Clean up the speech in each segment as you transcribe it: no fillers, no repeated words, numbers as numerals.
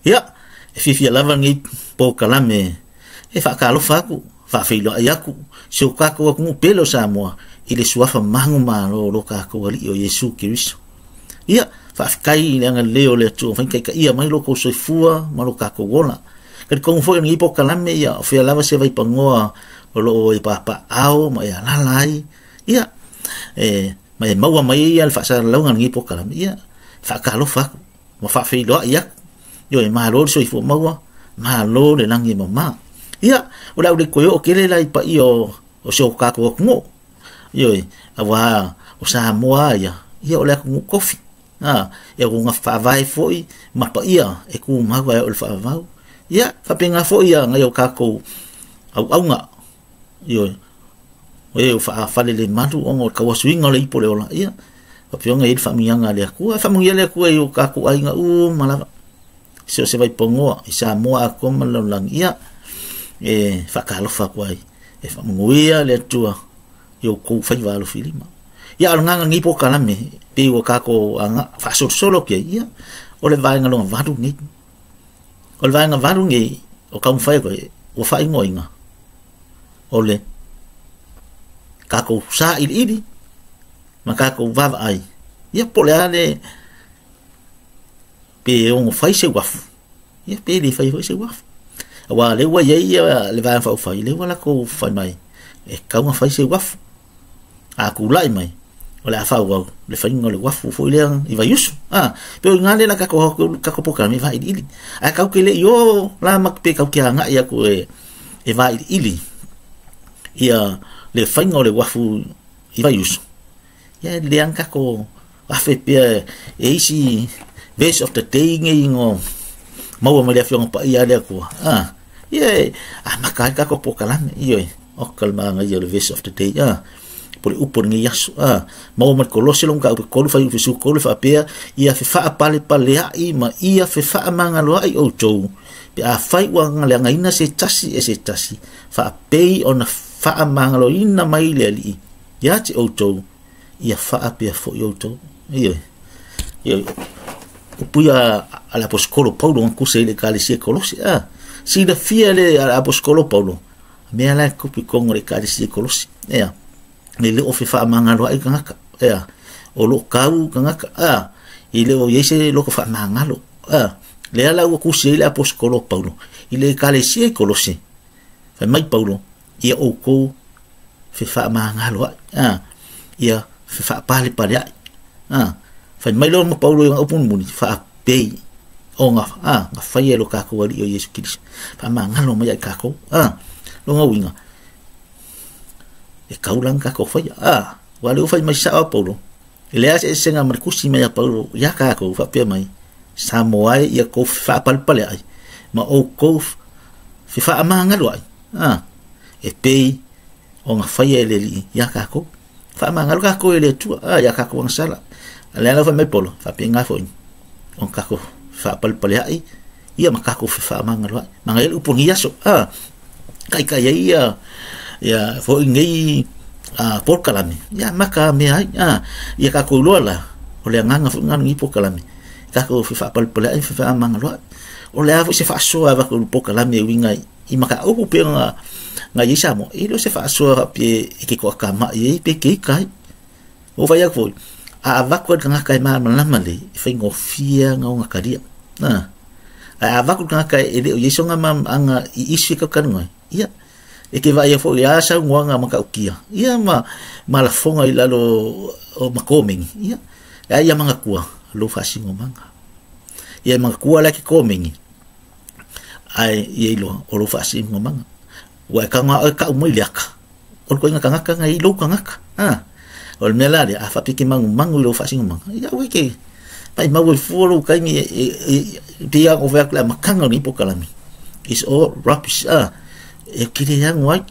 Ia, e fiafia lava lenei polokalame e faatalofa atu, faafeiloai atu si o tatou atunuu pele o Samoa i le suafa manumalo o lo tatou Alii o Iesu Keriso. Ia, faafetai i le agalelei o le Atua ua mafai ona taitaia mai lo outou soifua ma lo tatou ola. Talitonu foi o lenei polokalame, ia, o fea lava se vaipanoa o lo o e papaaao ma e alaala ai, ia, e, ma e maua mai ai le faasalalauga o lenei polokalame, ia, faatalofa atu ma faafeiloai atu. Ioe, malo le soifua maua, malo le lagi e mama. Ia, o le a ou le toe oo tele la i paia o si o tatou atunuu. Ioe, auā o Samoa lava ia, ia o le atunuu tofi. A, e ona faavae foi ma paia e tumau ai o le faavavau. Ia, faapena foi ia nai o tatou auauna. Ioe, o e o faafalelemalu ona o le tauasuina o le ipu o le ola, ia, faapea ona i ai le faamanuiaga a le Atua. Faamanuia le Atua i o tatou aiga uma lava, so o se vaipanoa i Samoa atoa ma le lalolagi. Ia, e faatalofa atu ai, e faamanuia le Atua i outou faiva alofilima. Ia, a o le agaga o lenei polokalame, pei ua tatou faasolosolo atu ai, ia, o le vaega lona valu lenei. O le vaega valu lenei, o taumafai atu ai, ua faaigoaina o le tatou sailiili ma tatou vaavaai, ia po o le a le pe ono fai se uafu, ia pe le fai foi se uafu. Aua o lea ua i ai ia le Vaega Faaupufai, lea ua latou fai mai e tatau ona fai se uafu. A tulai mai, o le a faaauau le faiga o le uafu foi lea i Vaiusu. A, pe o i ina lea la tatou tatou polokalame e vailiili. Ae tatou te le i o la ma pe tatou te agai atu e vailiili ia le faiga o le uafu i Vaiusu. Ia e lelei lava ona tatou afe pea e isi verse of the day nei no maua mai le Afioga Paia a le Atua. A, ia e amata ai tatou polokalame. Ioe, oka le manaia o le verse of the day. A, po o le upu o lenei aso. A, maua mai le Kolose lona mataupu e 3 fuaiupu 13 e faapea, ia fefaapalepai ma ia fefaamagaloai outou, pe afai ua leagaina se tasi e se tasi, faapei ona faamagaloina mai le Alii ia te outou, ia faapea foi outou. Ioe. Ioe. Upu ia a le aposetolo Paulo na tusi ai i le Ekalesia i Kolose. A, silafia le aposetolo Paulo, mea la e tupu i totonu o le Ekalesia i Kolose. Ea, e le o fefaamagaloai tagata. Ea, o lo o tau tagata. A, e le o i ai se loto faamagalo. A, lea la ua tusi ai le aposetolo Paulo i le Ekalesia i Kolose. Fai mai Paulo, ia outou fefaamagaloai, a, ia fefaapalepai. A, fai mai loa ma Paulo i ona upu mulimuli, faapei ona a, na faia e lo tatou Alii o Iesu Keriso, faamagalo mai ai tatou. A, lona uiga, e tau la ona tatou faia. A, ua le o fai mai sao a Paulo, e leai se eseesega ma le tusi mai a Paulo ia tatou, faapea mai, Samoa e, ia kou fefaapalepai ma outou fefaamagaloai, a, e pei ona faia e le Alii ia tatou. Faamagalo tatou e le Atua, a, ia tatou agasala. A lea la fai mai Paulo, faapena foi ona tatou fefaapalepai ia ma tatou fefaamagaloai. Manaia le upu o lenei aso, a, taitai ai ia ia foi nei a polokalame, ia maka mea ai, a, ia tatou iloa la, o le agaga foi lena o lenei polokalame, tatou fefaapalepai fefaamagaloai. O le a foi se faasoa avatu i le polokalame e uiga i mataupu pei ona na i ai Samoa, e le o se faasoa faapea e ke toatamai ai pe ke ika ai. Ua fai atu foi, a avatu e le tagata e malamalama lelei, e faigofie ona ona talia. A, ae a avatu le tagata e le o i ai sona malamalamaaga i isi e tautalanoa ai, ia, e te vaaia foi a saunoaga matautia, ia ma lafoga i lalo o makomeni, ia, e ai ia manatua lou faasinomaga. Ia e manatua la ke komeni, ae ia iloa o lou faasinomaga. Ua e tago lava oe tau mai le aka, o le ituaiga tagata na i lou tagata. A, o le mea la lea, a faapea e te magumagu i lou faasinomaga, ia aua e te maimau ai fua lou taimi e pei lava ona ou fai atu i le amataga o lenei polokalame, it's all rubbish. A, e tele ano ai.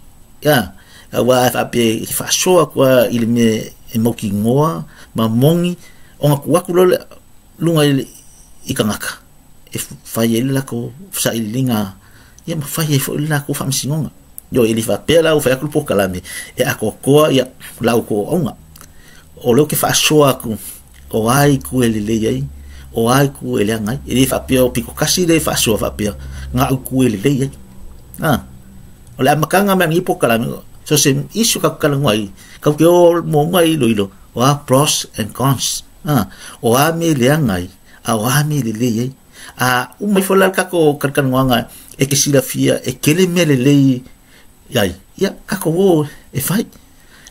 A, aua a faapea e te faasoa atu lava i le mea e mautinoa ma moni, ona tuu atu loa lea luga i tagata e fai ai le latou sailiiliga, ia ma fai ai foi le latou faamasinoga. Ioe, e le faapea la ua fai atu le polokalame e atoatoa ia la outou auauga. O lea ou te faasoa atu o a itu e lelei ai, O a itu e leaga ai, e lē faapea o pito kasi le faasoa faapea ga'u itu e lelei ai. A o le amataga mai lenei polokalame, so se issue tatou talanoa ai, tatou te o muamua iloilo o a pros and cons. A o a mea e leaga ai, a o a mea e lelei ai. A uma ifo la le tatou talatalanoaga e te silafia e tele mea lelei ai, ia tatou o e fai.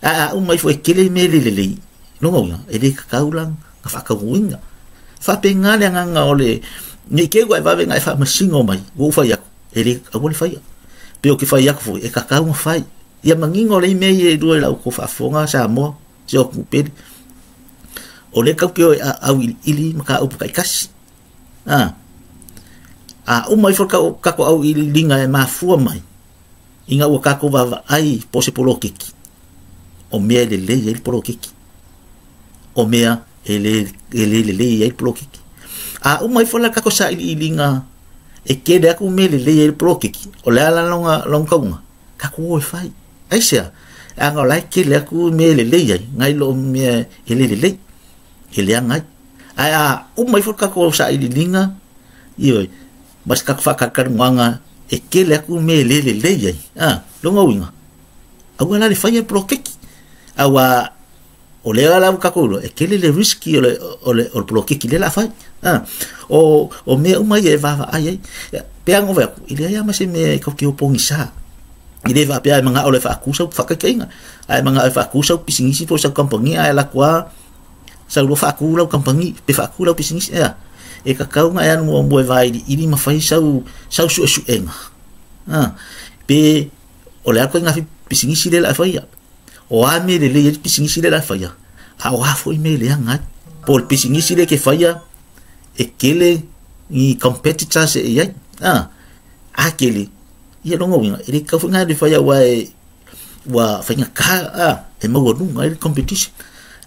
A uma ifo e tele mea le lelei, lona uiga e lē tatau la na faataunuuina. Faapena le agaga o le nei tei ua e vave na e faamasino mai ua ou fai atu e lē aua le faia, pe o ke fai atu foi e tatau na fai. Ia manino lei mea ia e lua i la outou faafofoga Samoa, si o atunuu pele. O lea tatou te o e auiliili mataupu taitasi. A uma ifo tatou auiliiliga e mafua mai ina ua tatou vaavaai po o se poloketi, o mea e lelei ai le poloketi, o mea e le lelei ai le poloketi. A uma ifo la tatou sailiiliga e tele atu mea e lelei ai le poloketi, o le a la lona tauga, tatou o e fai. Aisea? Leaga o la e tele atu mea e lelei ai nai lo mea e le lelei, e leaga ai. Ae a uma ifo le tatou sailiiliga, ioe, ma se tatou faatalatalanoaga e tele atu mea e le lelei ai, lona uiga, aua la le faia le poloketi. Aua o lea la ua tatou iloa, e tele le riski o le poloketi lea o le a fai. O mea uma ia e vaavaai ai. Pe a na ou fai atu, e leai lava ma se mea e tatou te o pogisa. E le faapea e manao loa e faatu sau faataitaiga, a e manao e faatu sau pisinisi po o sau kamupani, ae alu atu lava sau loa faatu lau kamupani pe faatu lau pisinisi. Ea, e tatau ona e alu muamua e vailiili ma fai sau suesuega. Pe o le a le ituaiga pisinisi lea o le a faia, o a mea e lelei ai le pisinisi lea o le a faia, a o a foi mea e leaga ai. Po o le pisinisi lea e te faia e tele ni competitors e i ai. A tele, ia lona uiga, e le tatau foi ona e alu e fai aua e ua faigata e maualuga ai le competition.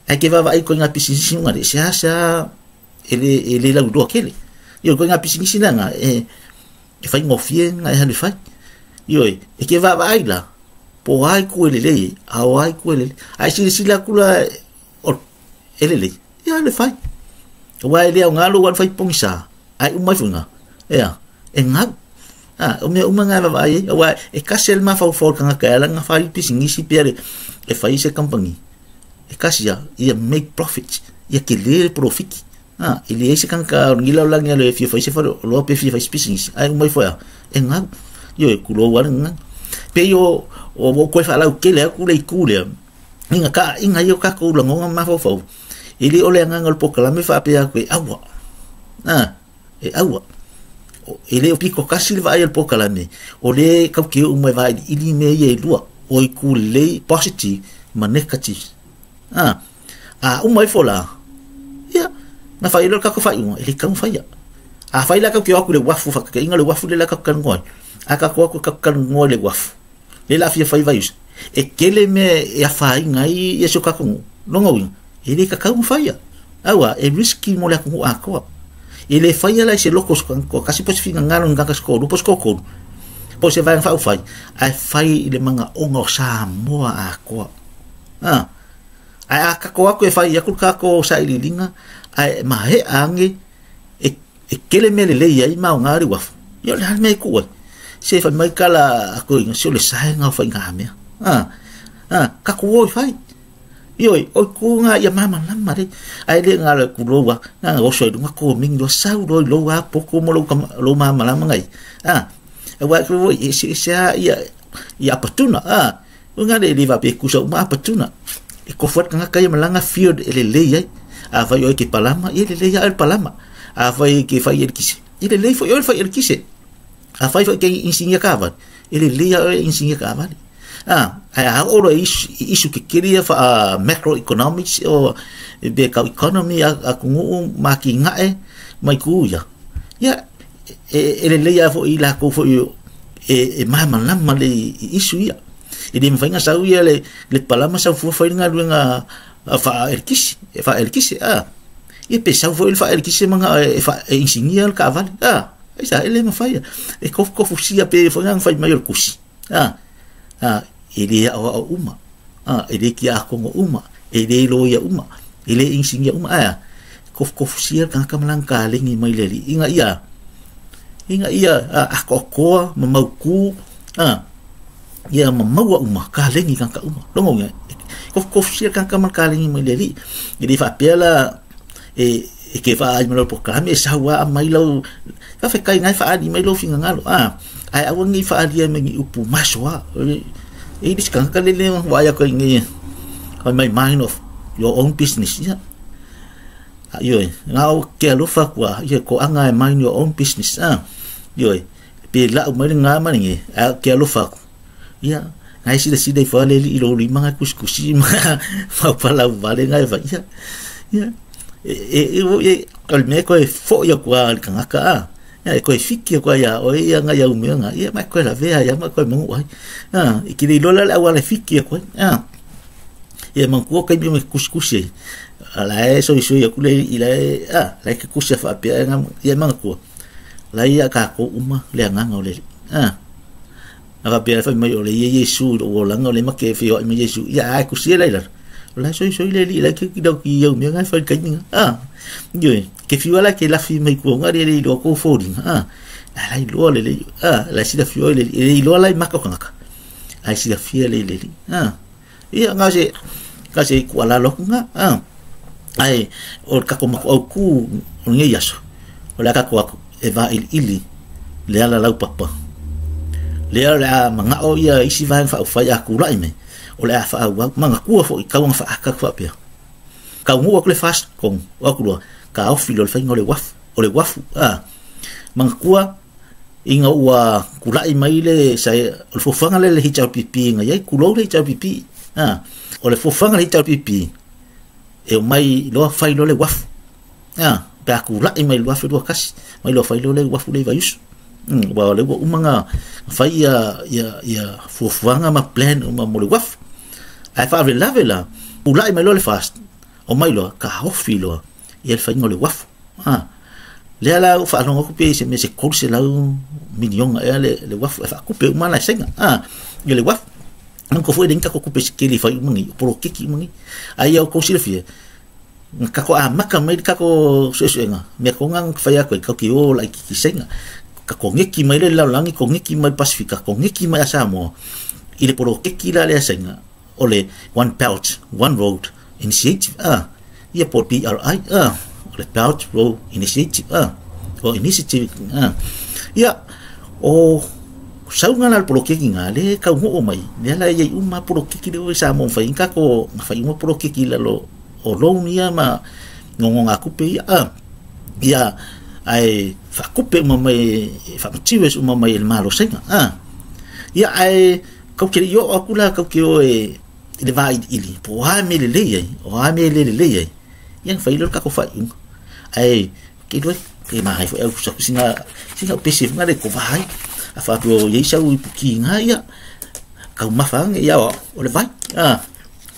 Ae ke vaavaai i ituaiga pisinisi uma lea, e seasea e le lauiloa tele. Ia o ituaiga pisinisi lea e faigofie ona e alu e fai. Ioe, e ke vaavaai la, po o a itu e lelei ai, a o a itu e lelei. Ae silasila atu la e lelei, ia alu e fai. Aua e le aoga lou alu fai pogisa, ae uma ifo i ina, ea, e gau. O mea uma na e vaavaai ai, aua e kasi lava le mafaufau o le tagata e ala ona fai pisinisi pe e fai se kamupani. E kasi lava, ia make profit, ia tele le polofiti. E leai se tagata o lenei lalolagi e fia fai se faleoloa pe fia fai se pisinisi, ae uma ifo e a? E gau. Ioe, tulou lava le gagana. Pei o ua ou toe faalautele atu le itu lea, ina taaiga ai o tatou lagona ma mafaufau, e le o le agaga o le polokalame faapea atu e aua. E aua. E le o pito tasi le vaai a le polokalame, o lea tatou te oo mai vailiili mea ia e lua, o itu lelei, positive ma negative. A uma ifo la, ia, na fai loa le tatou faaiuga, e le tatau ona faia. A fai la tatou te o atu i le uafu, faataitaiga o le uafu lea la tatou talanoa ai, a tatou o atu tatou talanoa i le uafu, lea o le a fia fai vaiusa, e tele mea e afaina ai ia si o tatou nuu, lona uiga, e le tatau ona faia. Aua, e risky mo le atunuu atoa. E le faia la i se loto o se tagata toatasi po o se finagalo o ni tagata se toalua po o se toatolu, po o se vaega faaupufai, ae fai i le manaoga o Samoa atoa. Ae a tatou atu e fai atu le tatou sailiiliga, ae maea ane e tele mea lelei ai ma aoga le uafu, ia o le a le mea e tuu ai? Se fai mai tala a toeaiina, se o le saega o faigamea. Tatou o e fai. Ioe, o itu na ia malamalama lelei. Ae le na o le tulou lava, na ona oso ai i luga komeni loa, sau loa i lou lava poto ma lou malamalama na i ai. Aua e eseese lava ia apatuna. O na le faapea e tusa uma apatuna. E tofu lava le tagata ia ma lana field e lelei ai. Afai o oe e te palama, ia e lelei lava oe i le palama. Afai e te fai eletise, ia e lelei foi oe i le fai eletise. Afai foi e te inisinia taavale, e lelei lava oe i le inisinia taavale. Ae a oo loa i issue kekele ia faa macroeconomics o pe kau economy atunuu ma atinae ma itu ia, ia e lelei lava foi i latou foi e malamalama lelei i issue ia. E le mafai ona sau ia le palama sau fua fai le galuega faa-eletise, faa-eletise, ia pe sau foi le faa-eletise ma e inisinia le taavale, aisea, e le mafai. E tofutofusia pe foi na fai mai o le tusi, e le aoao uma, e le tiakono uma, e le loia uma, e le inisinia uma, ae a? Kofukofusia ka kamalang kalengi mai le ali inga ia akokoa mamauku ia mamaua uma kalengi ka ka uma longo ngia kofukofusia ka kamalang kalengi mai le ali ili faapea la e ke faai mai lau pokalame e saua mai lau faafekai ngai faali mai lau figagalo ae auagi'i faalia mai ni upu masoa e isi kagaka lele vaai aku ai nei mai mind of your own business ia ioe ngao ke alofa kua ia ko anga mind your own business ioe pe lau mai le ngā ma nge ke alofa ku ia ngai sila sila i fale li ilo lima ngai kusikusi ma fapalau vale ngai fa ia ia e o le mea koe fo'i aku a le kagaka ia e koe fiki aku ia oe ia ngai au mea nga ia mai koe lavea ia mai koe magu ai e kile iloa la le auala e fiki aku ai ia mangkua kaimi me kusikusi ai ala e soisoi aku le i la e la e ke kusi a faapea ia mangakua la ia kākou uma le agaga o le a faapea fai mai o le ia Iesu i lou olaga o le make e feoai ma Iesu ia ae kusi e lai lalo o la soisoi le alii lai ke kilau ki au mea ngai fai kaimiga ioe ke fiu ala ke lafi mai kuaga le le iloa kou foliga la iloa le la silafia oi le le iloa lai maka o kagaka ae silafia le le ia gase kualalo aku ga ae o le kako mako aukū o lenei aso o le a kako aku e vailiili le ala laupapa lea o le a magao ia isi vaega faaufai a kula'i mai o le a faaauau magakua fo'i kauga faaka aku faapea kauguu aku le fast kong o aku loa kaofi lo le faiga o le uafu magakua ina ua kula'i mai le sa o le fuafuaga lea le HRPP ina iai kulou le HRPP o le fuafuaga le HRPP e o mai loa fai loa le uafu pe a kula'i mai le 2021 mai loa fai loa le uafu le i Vaiusu ua le ua uma ga fai ia fuafuaga ma plan uma mo le uafu ae faavelave la kula'i mai loa le fast o mai loa kaofi loa ia le faiga o le uafu lea la faalogo aku pe se mea se 300 miliona ea le uafu e faakupe uma la e saiga ia le uafu ko foi le kako kupe se keli fai uma ngi polokeki uma ngi ai au kou silafia kako a maka mai kako suesuega mea konga fai aku ai kau ki o la ki saiga ka kongeki mai le lalolagi kongeki mai le Pasifika kongeki mai a Samoa i le polokeki la lea saiga o le One Belt One Road Initiative ia po BRI o le Belt Road Initiative o Initiative ia o sauga la le polokeki ga le kaugoo mai lea la iai uma polokeki le Samoa fai kako fai uma polokeki lalo o loan ia ma gogogakupe ia ia ae faakupe uma mai faamatives uma mai e le malo saiga ia ae kauke le i oo aku la kauke o e le vailiili po o a mea lelei ai o a mea le lelei ai ia na fai lea o le kako faaiuga ae ke iloa ke magai fo'i au saku sina pese fuga le kovā ai a faapea o iai sau ipukiga ia kaumafa age ia o le vai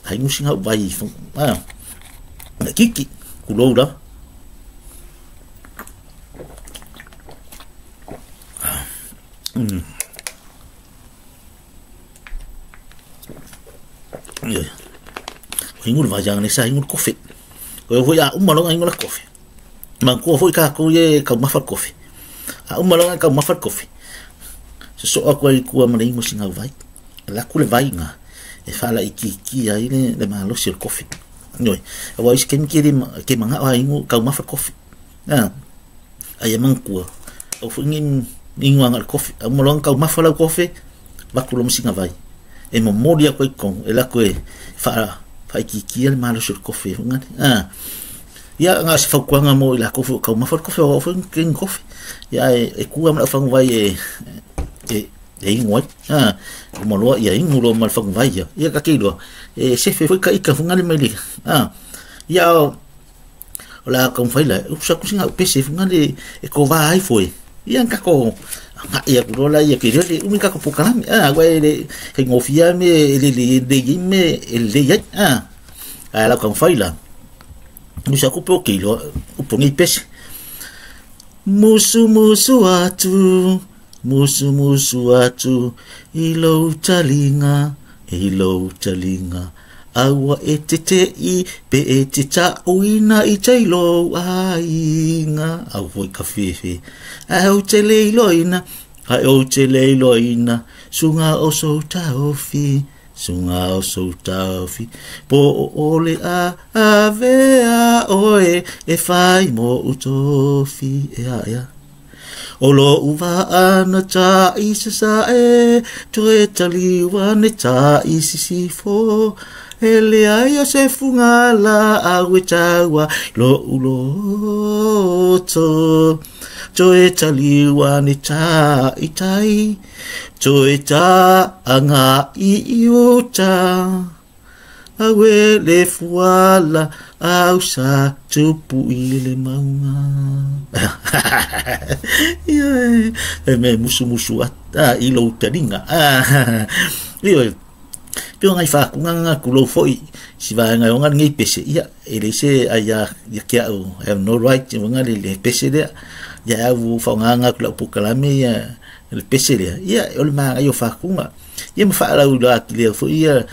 aigu sina ou vai kiki kulou lava. Ia o ingu le vaeaga nei sa ingu le kofe o foi a uma loga ingu le kofe makua foi kākou ia e kaumafa le kofe a uma loga e kaumafa le kofe sosoo aku ai kua ma le ingu sigau vai laku le vai ga e faala'ikiikia ai le malosi o le kofe ioe auā isi kaimi ke maga'o a ingu kaumafa le kofe ai e magakua au foi igi ingu aga le kofe a uma loga kaumafa lau kofe vaku lo ma siga vai e momoli aku ai kogu e laku e faaikiikia le malosi o le kofe fugale ia ga se fautuaga mo i lakou foi o kaumafa le kofe o foi ke kofe ia e kua ma lau faguvai e ingu ai uma loa ia ingu loa ma le faguvai ia ia kake iloa e sefe foi ka ika fugale mai le ia o la kaumafai la usa ku siga pese fugale e kovā ai foe ia kako nga'i aku loa la ia ke lele umi kako pokalame ua e le faigofia me e lele lelei me e lelei ai ae lau kaumafai la usa ku pe o ke iloa upu nei pese musumusu atu musumusu atu i lou taliga i lou taliga Aua e te te'i pe e te ta'uina i tai lou aiga. Au foi ka fiafia. Ae ou te le iloaina, ae ou te le iloaina, suga o sou taofi, suga o sou taofi. Po o le a avea oe e fai mo'u tofi. Ea, ea. O lo'u vaa na ta'i sasae, toe taliu ane ta'i sisifo. E leai o se fugalaau e taua lo'u loto. Toe taliu ane ta'i tai, toe ta'aga'i i uta. Aue le fuala au sa tupu i le mauga. Ia e me musumusu a i lou taliga. Ioe. Pe o ngai whākunga ngā kulou foi si vaenga o ngā ngei pese ia e le se ai ia ia kia au I have no right o ngā le pese lea ia au whaonga ngā kula upukalame ia le pese lea ia o le maa ngai o whākunga ia ma whaalau la ki lea foi ia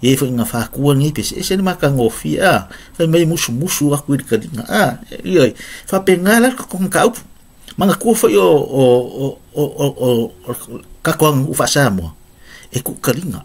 e foi ngā whākua ngei pese e se ni maka ngōfi a whai mai musu musu aku i le kalinga a ia whape ngā la ko ngā upu manga kua foi o o o o o o kakoanga u whasamoa e ku kalinga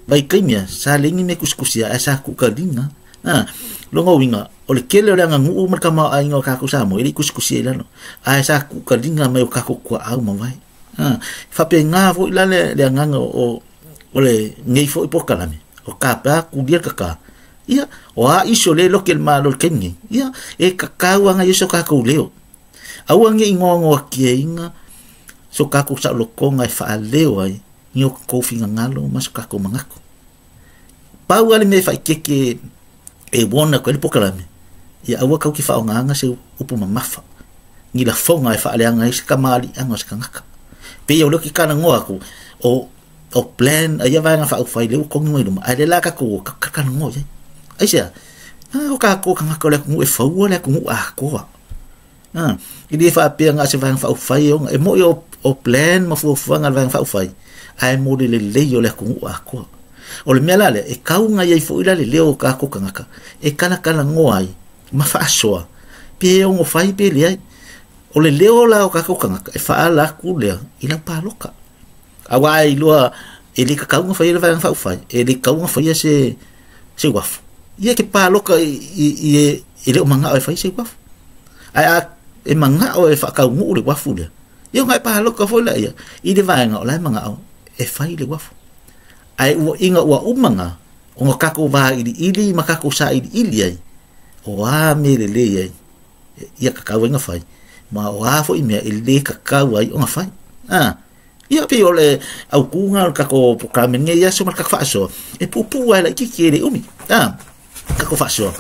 vai kaimia sa lengi me kusikusia e sa ku kalinga a longa winga o le kele o le anga nguu ma kama ai ngo ka ku sa mo e kusikusia ilano a sa ku kalinga mai o ka ku kua au ma vai a fape ngā foi la le le anga o o le ngei foi po kalame o ka pa ku dia ka ka ia o a iso le lo ke ma lo kengi ia e ka ka anga iso ka ku leo aua nge ingoa ngoa kia inga so ka ku sa lokonga e whaaleo ai ni o kofi ngalo mas ka ko mangako pau ale me fa keke e wona ko le pokalame ia aua kau ki fa nganga se upu mamafa ni la fonga e faaleanga i se kamali anga se kangaka pe ia o ki kana ngoa ku o plan ai va nga fa fai le ko ngi luma ai le la ka ko ka kana ngoa ia ai sia o ka ko kangaka le ku e faua le ku a ko a i le fa pe nga se va fa fai o e mo o plan ma fu fu nga va fa fai ai mo le le yo le ku a ko o le mea la le e kaunga ia ifo ila le leo ka ko kangaka e kana kana ngoa ai ma fa soa pe o fai pe le ai o le leo la o ka ko kangaka e fa ala ku le ila pa loka awa ai loa e le ka kaunga fai le va fa fai e le kaunga fai se se wafu ia ke pa loka i e le o manga e fai se wafu ai a e manga o e fa kaungu le wafu le ia ngai pa loka foi la ia i le vaenga o la manga o e fai le wafu ai ua inga ua umanga o ngā kako wā ili ili ma kako sa ili ili ai o a me le le ai ia kakau ai ngā whai ma o a fo i mea e le kakau ai o ngā whai a ia pe o le au kunga o kako pokame nge ia so ma kako whaaso e pupu ai la kiki e le umi a kako whaaso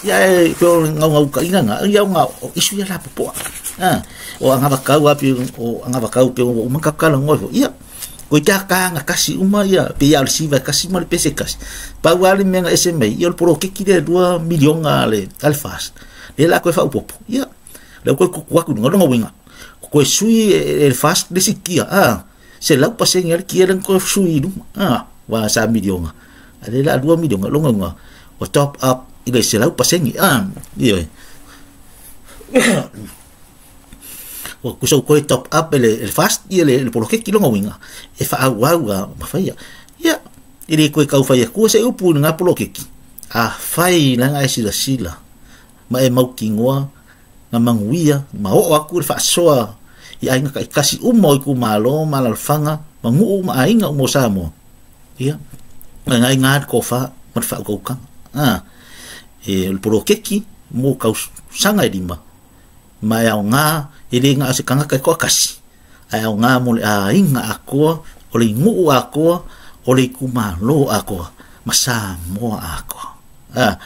ia e pe o ngau ngau ka inga ngā ia o ngā o isu ia la popoa a o anga wakau api o anga wakau pe o umakakala ngoi ia ko te kanga kasi uma ia pe ia le siva kasi ma le pese kasi pa wale me nga SMA ia le poro kiki le 2 milionga le alfas le la ko fa upopo ia le ko ko ku ngo winga ko sui el fast le sikia a se la pa se ngi kia le ko sui lu a wa sa milionga ale la 2 milionga longa nga o top up ile se la pa se ngi a ia o kuso ko top up le fast ia le polo ke kilo winga e fa au au ma fa ia ia ile ko kau fa ia ko se upu nga polo ke a fai la nga sila sila ma e mau kingoa nga manguia ma o aku le fa soa ia inga ka kasi umo ku malo malalfanga mangu ma ainga umo samo ia nga inga ko fa ma fa ko ka a e le polo ke ki mo kau sanga lima ma e ngā e le ngā se kangaka e koa kasi ai au ngā mo le a inga akoa o le nguu akoa o le kumalo akoa ma Samoa akoa a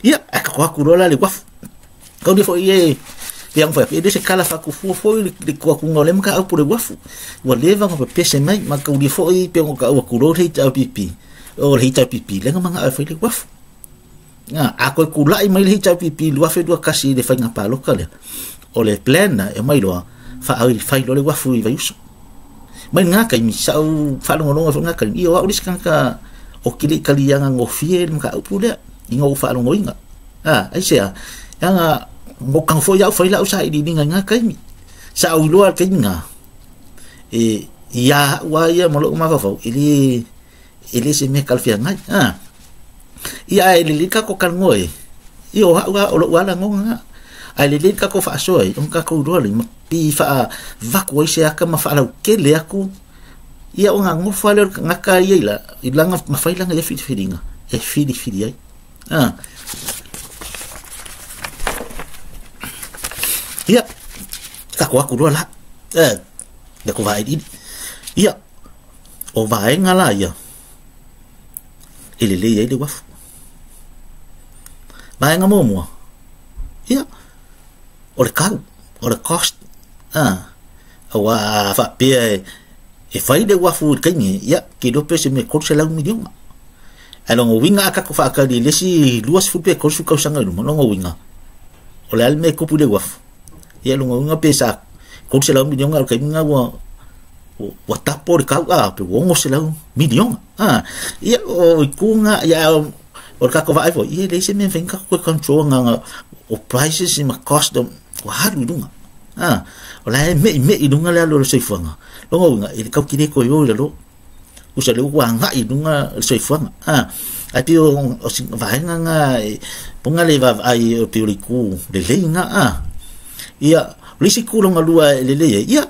ia a ka koa kurola le wafu kau ni foi e pe ang foi e le se kala fa ku fu foi le koa ku ngole maka au pure wafu ua leva ngā pese mai ma kau ni foi pe ngā ua kuro le tau pipi o le tau pipi le ngā manga au foi le wafu ngā a koe kulai mai le tau pipi lua fe lua kasi le whainga pāloka le o le plan e mai loa fa au fai lo le wafu i vaiuso mai ngā kai mi sau whalongolonga fo ngā kai i o au lisi kanga O kili kali anga ngofie le maka upu lea i ngau whaalongoinga. Ai sea, anga ngo kang fo iau whaila au sa ili linga ngā kaimi. Sa au iloa kaimi ngā. E ia ua ia mo lou mafaufau e le se mea kalafeagai a ia e lelei kako kalagoa e ia o a'u a o lo'u alagoga ga ae lelei kako faasoa ai ona kakou iloa le ma pi faavaku ai se aka ma faalaukele aku ia o gagofa lea o le tagata ia ila i laga mafai laga ia filifiliga e filifili ai a ia kako aku loa la le ko vailiili ia o vaega la ia e lelei ai le uafu vaega muamua ia o le kau o le cost auā a faapea e fai le uafu i le kaimi ia keiloa pe o se mea 300 miliona ae lona uiga a tatou faatali i le isi 20 pe 30 tausaga i luma lona uiga o le a le mea e tupu i le uafu ia lona uiga pe sa 300 miliona o le taimi lena ua ua tapo le kau a pe ua 600 miliona a ia o itu na ia o le tatou vaai foi ia e leai se mea e mafai ona tatou toe control na o prices ma cost ua alu i luga a o la e me'ime'i i luga le alu o le soifuaga lona uiga e le tatou te le toe o i lalo usa lea ua agai i luga le soifuaga a ae pei o vaega na e poga le vaavaai pei o le itu lelei na a ia o le isi itu lona lua e lelei ai ia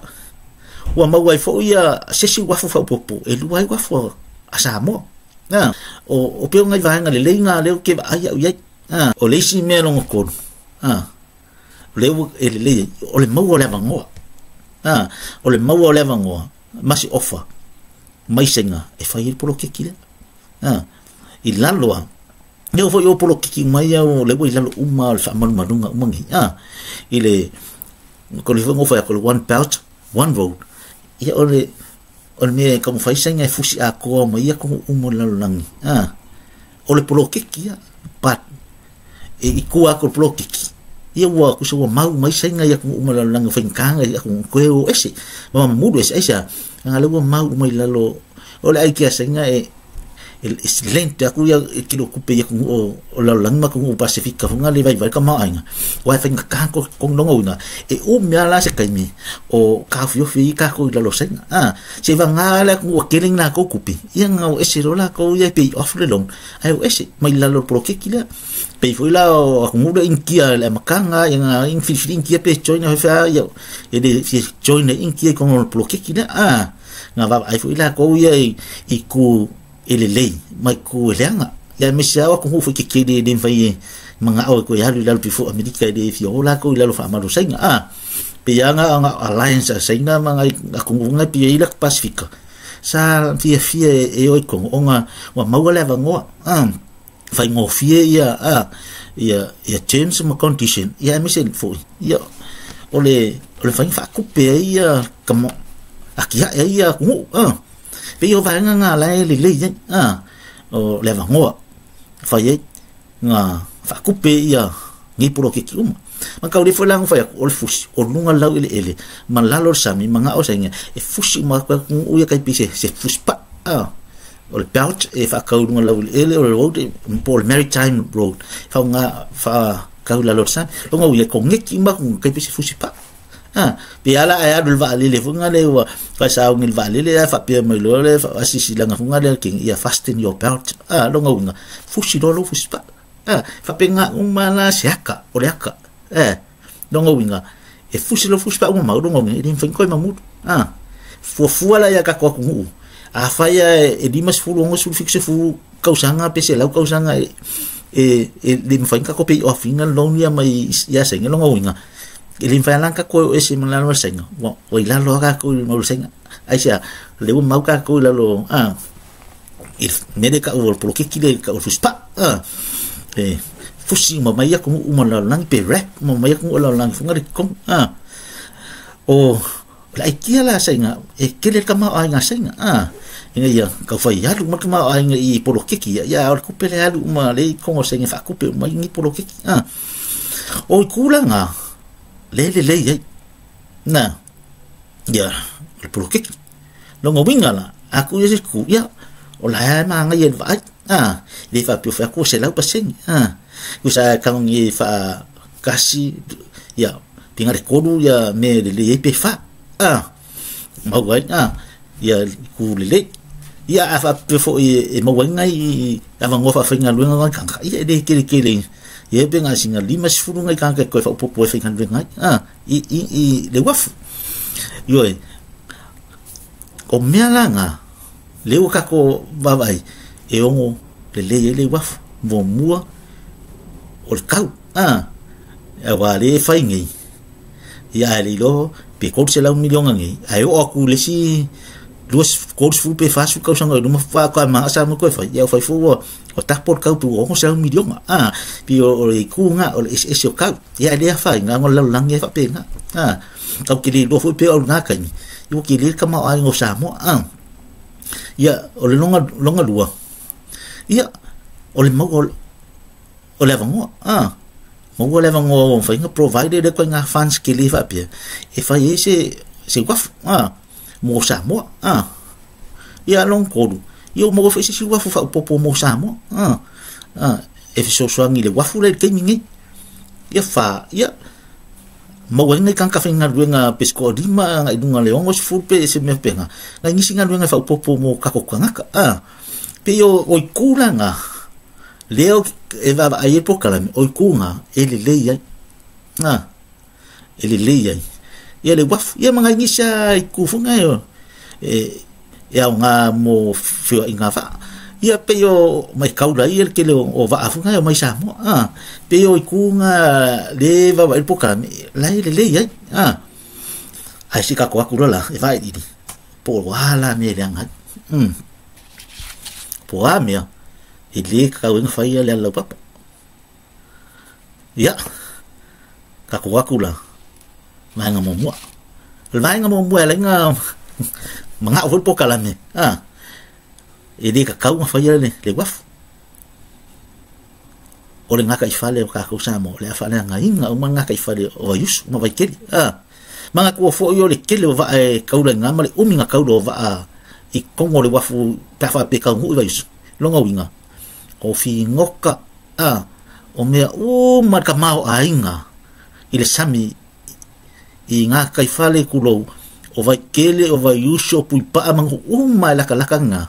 ua maua ai foi ia se isi uafu faaopoopo e lua ai uafu a Samoa a o pei o nai vaega lelei na lea ou te vaai au i ai a o le isi mea lona tolu a o lea ua e lelei ai o le maua o le avanoa a o le maua o le avanoa ma se ofa mai sega e fai ai le poloketi lea a i lalo a ia foi o poloketi mai au le ua i lalo uma o le faamalumaluga uma nei a i le ko le fai ko le one belt one road ia o le mea e taumafai saina e fusi atoa mai ia atunuu uma o le lalolagi a o le poloketi ia but e i tua atu o le poloketi ia ua tusa ua mau mai saina i atunuu uma o le lalolagi o faigata i atunuu toe o ese ma mamulu ese aisea leaga lea ua mau uma i lalo o le aikia saina e lent aku ia e kilo kupe ia atunuu o lalolagi ma atunuu Pasefika foi le vaivai ka maoaiga aua e faigata ko lona uiga e umi lava la se taimi o taofiofi ai tatou i lalo o saina a se vagā le atunuu ua tele ni latou tupe ia na o ese loa latou ia e pay off le loan ae o ese mai lalo o le poloketi lea pei foi la o atunuu lea Initia i le amataga ia na filifili Initia pe join faifea ia e le fia join ai Initia i totonu o le poloketi lea a na vaavaai foi latou ia i itu e lelei ma itu e leaga ia aemaise lava o atunuu foi tetele e le mafai e mana'o e toe alu i lalo pei foi o Amerika e le fia o latou i lalo faamalu o Saina a pei lava na alliance a Saina ma nai atunuu na pei e i ai le atu Pasefika sa fiafia e o i totonu ona ua maua le avanoa a faigofie ia a ia terms ma condition ia aemaise foi ia o le faiga faatupe ai ia atia'e ai ia atunuu a pei o vaega na la e lelei ai a o le avanoa fai ai na faatupe ia nei poloketi uma ma tau le foi la ona fai atu o le fusi o luga le laueleele ma lalo o le sami ma gao saina e fusi uma atu atunuu ia tai pei se fusi pa'a a o le belt e faatau i luga laueleele o le road po o le maritime road faaaoga faatau i lalo o le sami lona uiga e koneti uma atu tai pei se fusi pa'a a pe a la ae alu i le vaalele foi lea ua faisaogi i le vaalele ae faapea mai loa le asiasilaga foi lea ia fasten your belt a lona uiga fusi loa lou fusi pa'a a faapena uma la se aka o le aka lona uiga e fusi lou fusi pa'a ua mau lona uiga e le mafai ona toe mamulu a fuafua la ia tatou atunuu afai e 50 60 70 tausaga pe 100 tausaga e le mafai ona tatou pay off ina loan ia mai ia saina lona uiga e le mafai lava ona tatou o ese ma lalo o le saina ua i lalo lava tatou i le saina aisea lea ua mau tatou i lalo a i le mea lea e tau o le poloketi lea e tau o le fusi pa'a a e fusi uma mai atunuu uma o le lalolagi pe wrap uma mai atunuu o le lalolagi foi le totonu a o le aikia la saina e tele le tamaoaiga a saina a ina ia taufai alu uma le tamaoaiga i poloketi ia ia o le tupe le alu uma lea i totonu o saina e faatupe uma ai nei poloketi a o itu la na le lelei ai na ia o le poloketi lona uiga la a tuu ia se itu ia O la e magai e le vaai a le faapea fai atu 100%. A usa kagongi e fa kasi ia pinga le kolu ia me le le pe fa a mau ai a ia ku le le ia a fa pe fo e mau ai ngai a vangoa faafaigaluega ngai kanga ia e le kele kele ia pe ngai singa 50 ngai kanga koe faaopopo e faigaluega ai a i le uafu ioe o mea laga le ua kako vaavaai e ogo lelei ai le uafu muamua o le kau a auā lē fai nei ia ae le iloa pe 300 miliona nei ae oo atu le isi 20 pe 40 tausaga i luma faatoa maga sa mo koe fai ia fai fou o tapo le kau pe ua 600 miliona a pi o le ikuga o le eseese o kau ia e le afaina o le lalolagi ai faapena a tau ke le iloa foi pe o lena taimi ia ua kele le tamaoaiga o Samoa a ia o le longa longa lua ia o le maua o le avanoa a maua le avanoa ua mafai ona provide le koe ngā funds kele faapea e fai ai se uafu a mo Samoa a ia long kolu ia ua maua foi se isi uafu faaopopo mo Samoa a e fesoasoani i le uafu lea i le taimi nei ia fa ia maua ai nai tagata faigaluega pe se toalima agai luga le 60 pe se mea pega nai nisi galuega e faaopopo mo tatou tagata a pei o itu laga lea e vaavaai ai polokalame o ituga e lelei ai a e lelei ai ia le uafu ia ma nai nisi a itu foi na e aoga mo feoaiga vaa ia pei o mai kaula ia le tele o vaa foi na o mai Samoa a pei o ituga le vaavaai le polokalame la e lelei ai a ae se tatou atu loa la e vailiili po o a la mea e leaga ai po o a mea e lē tatau ai ona faia le alalaupapa ia tatou atu la vaega muamua o le vaega muamua e ala ai ona manao foi le polokalame a e lē tatau ona faia le uafu o le gataifale o tatou Samoa o le a faaleagaina uma le gataifale o Vaiusu ma Vaitele a manatua foi o le tele o vaa e taula i gā ma le umi na taula o vaa i totonu o le uafu pe a faapea e taunuu i Vaiusu lona uiga o figota a o mea uma le tamaoaiga i le sami i gataifale tulou o Vaitele o Vaiusu o Puipaa ma nuu uma e latalata lena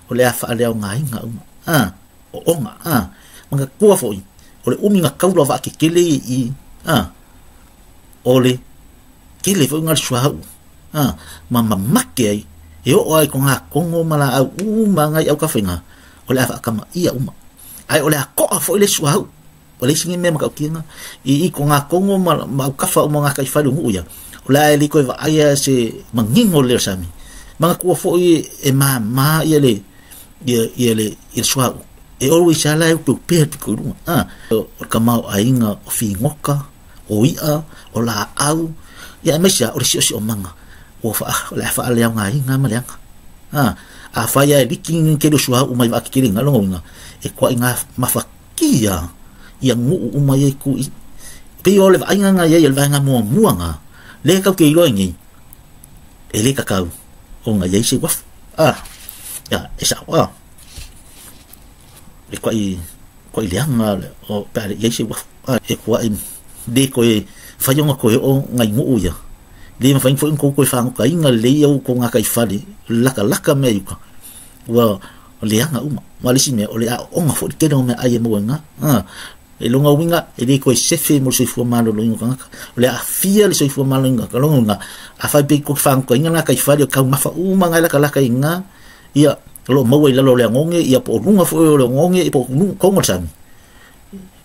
o le a faaleaogaina uma a o ona a manatua foi o le umi na taula o vaa tetele i a o le tele foi na le suauu a ma mamake ai e oo ai ko ngā kongo ma laau uma ngai aukafaiga o le a faakamaia uma ae o le a to'a foi le suauu o le isi nei mea matautia i ko ngā kongo ma aukafa uma gataifale o nuu ia o le a e le toe vaaia se manino le o sami manatua foi e māmā ia le ia le ia suauu e always ala e upeupea le pito i luga a o le tamaoaiga o figota o i'a o laau ia aemaise a o le siosiomaga ua o le a faaleaogaina ma leaga a afai ae liki tele o suauu mai vaa tetele ina lona uiga e toaiga mafatia ia nuu uma ia i tu i pei o le vaaiga na iai o le vaega muamua na lea tatou te iloa ai nei e lē tatau ona iai se uafu a ia e sao a e koai leaga o pe a le iai se uafu a e koai lē toe fai ona toe oo nai nuu ia lē mafai foi ona tou toe fagotaina lelei au tou gataifale latalata mea i uka ua leaga uma ma le isi mea o le aooga foi le tele o meaai e maua i ina a e lona uiga e le toe sefe mo le soifua maloloina o tagata o le aafia le soifua maloloina o lona uiga afai pe tou te fagotaina le gataifale o taumafa uma na e latalata i ina ia o loo maua i lalo o le agoge ia po o luga foi o le agoge po o tonu o le sami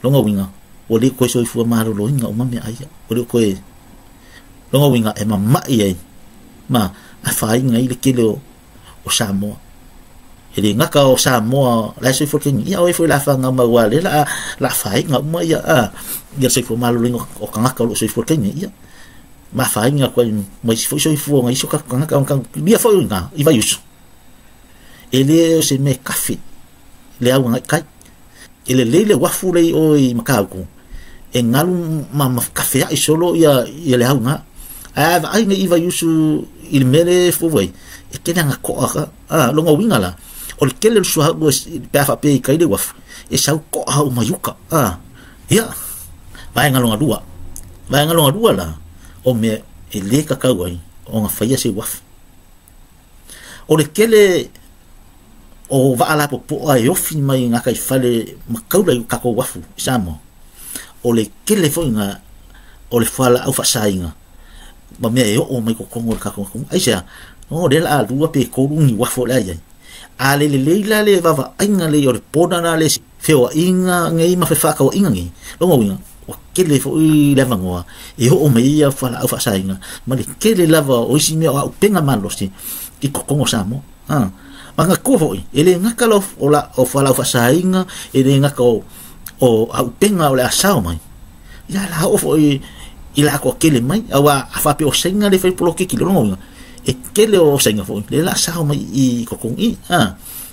lona uiga ua le toe soifua maloloina uma meaai ia ua le toe lona uiga e mama'i ai ma afaina ai le tele o Samoa e le gata o Samoa la e soifua taimi ia o e foi la afaga mai ua le la afaina uma ia a ia soifua maloloina o tagata o loo soifua taimi ia ma afaina atu ai ma isi foi soifua o nai isi o tatou tagata ia foi i ina i Vaiusu e lē o se mea e kafe le au agai kai e lelei le uafu lea i o i Matautu e galu ma kafea'i solo ia ia le auga ae a vaai nei i Vaiusu i le mea le fou ai e tele aga to'a ka a lona uiga la O le tele o le suauu pe a faapea i tai le uafu e sau to'a uma i uka. Ia, vaega lona lua. Vaega lona lua la, o mea e lē tatau ai ona faia se uafu. O le tele o vaa lapopoa e ofi mai gataifale ma taula i tatou uafu i Samoa, o le tele fo'iga o le fualaau fa'asaina ma mea e oo mai totonu o le tatou atunuu. Aisea? O lea la a lua pe tolu ni uafu o le a iai. A le lelei la le vaavaaiga lelei o le border la le feoa'iga nei ma fefaataua'iga nei, lona uiga ua tele fo'i le avanoa e oo mai ia fualaau fa'asaina ma le tele lava o isi mea o a'upega malosi i totonu o Samoa. Manatua fo'i e lē gata la o la o fualaau fa'asaina, e lē gata o a'upega o le a sao mai ia la oo fo'i i la atoa tele mai auā a faapea o Saina le fai poloketi le lona uiga e tele o Saina fo'i le la sao mai i totonu i